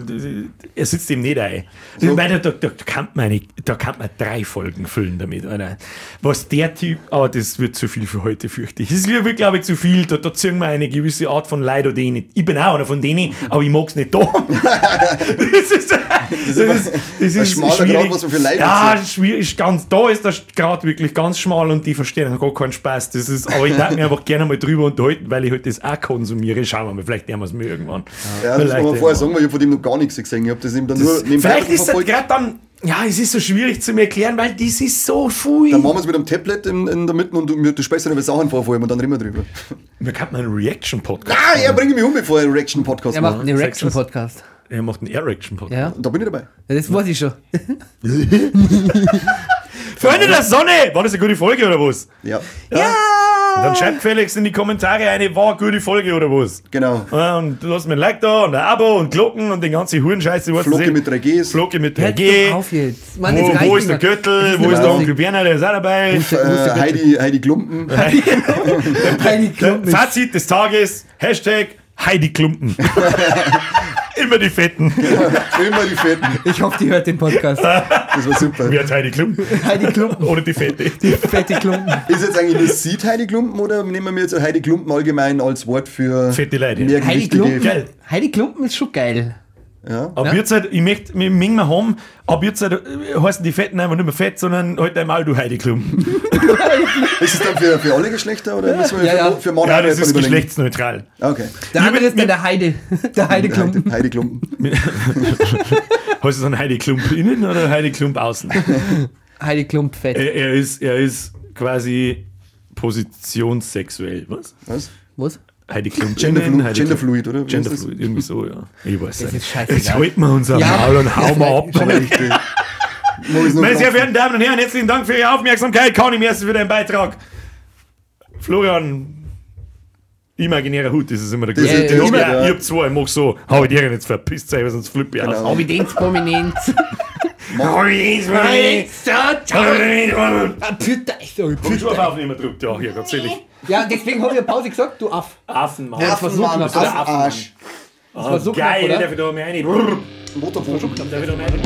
S1: er sitzt ihm nicht ein. So. Ich meine, da kann man 3 Folgen füllen damit, Alter. Was der Typ, aber das wird zu viel für heute, fürchte ich. Das wird, glaube ich, zu viel. Da ziehen wir eine gewisse Art von Leid oder denen. Ich bin auch einer von denen, aber ich mag es nicht da. Das ist schmaler Grad, was man für Leid ja, schwierig, ganz, da ist der Grad wirklich ganz schmal und die verstehen gar keinen Spaß. Das ist, aber ich darf mich einfach gerne mal drüber unterhalten, weil ich halt das auch konsumiere. Schauen wir mal, vielleicht nehmen wir es mir irgendwann.
S2: Ja, das muss man vorher sagen, weil ich habe von dem noch gar nichts gesehen. Ich habe das eben dann nur nebenbei
S1: vielleicht ist das gerade dann, ja, es ist so schwierig zu mir erklären, weil das ist so viel.
S2: Dann machen wir es mit einem Tablet in der Mitte und du sprichst dann über Sachen vor allem und dann reden wir drüber.
S1: Wir könnten einen Reaction-Podcast.
S2: Ah, er bringt mich um, bevor er einen Reaction-Podcast
S3: macht. Er macht einen Reaction-Podcast.
S1: Er macht einen Erection-Podcast.
S3: Ja.
S2: Da bin ich dabei.
S3: Ja, das weiß ich schon.
S1: Freunde der Sonne! War das eine gute Folge oder was?
S2: Ja.
S1: Ja! Und dann schreibt Felix in die Kommentare eine, war eine gute Folge oder was?
S2: Genau.
S1: Und lass mir ein Like da und ein Abo und Glocken und den ganzen Hurenscheiße.
S2: Flocke mit 3Gs.
S1: Flocke mit 3G.
S3: Auf jetzt. Mann,
S1: wo ist der Gürtel? Wo ist der Onkel Berner? Der ist auch dabei.
S2: Heidi Klumpen.
S3: Heidi Klumpen.
S1: Fazit des Tages: Hashtag Heidi Klumpen. Immer die Fetten.
S2: Ja, immer die Fetten.
S3: Ich hoffe, die hört den Podcast.
S2: Das war super.
S1: Wer hat Heidi Klumpen?
S3: Heidi Klumpen.
S1: Oder die Fette.
S3: Die fette Klumpen.
S2: Ist jetzt eigentlich nur sieht Heidi Klumpen oder nehmen wir jetzt Heidi Klumpen allgemein als Wort für
S1: fette Leute?
S3: Heidi Klumpen, geil. Heidi Klumpen ist schon geil.
S2: Ja.
S1: Ab jetzt halt, ich möchte, wir mögen wir haben, ab jetzt halt, heißen die Fetten einfach nicht mehr fett, sondern halt einmal du Heidi Klumpen.
S2: Ist es dann für alle Geschlechter oder müssen wir
S3: ja,
S2: für Männer?
S1: Ja, das ist geschlechtsneutral.
S2: Okay.
S3: Der andere ist dann der Heide. Der Heide Klumpen.
S2: Heidi Klumpen.
S1: Heißt es dann Heidi Klump innen oder Heidi Klump außen?
S3: Heidi Klump fett.
S1: Er ist quasi positionssexuell. Was?
S3: Was?
S1: Heidi Klump.
S2: Genderfluid, oder?
S1: Genderfluid, irgendwie so, ja. Ich weiß
S3: nicht.
S1: Jetzt halten wir uns am Maul und hauen wir ab. Meine sehr verehrten Damen und Herren, herzlichen Dank für Ihre Aufmerksamkeit. Conny, merci für deinen Beitrag. Florian, imaginärer Hut, das ist immer der gute. Ich hab zwei, ich mach so. Hau ich dir jetzt, verpisst euch, sonst flippe ich aus.
S3: Hau ich den prominent.
S1: Hau ich den prominent.
S3: Pfiat
S1: Aufnehmer drückt, ja, hier, Gott selig.
S3: Ja, deswegen habe ich eine Pause gesagt, du Aff.
S1: Affenmann.
S2: Affenmann, Affenarsch.
S3: Das war so
S1: geil,
S3: knapp, oder?
S1: Darf ich da mal rein?
S2: Motorboot.
S1: Darf ich da mal rein?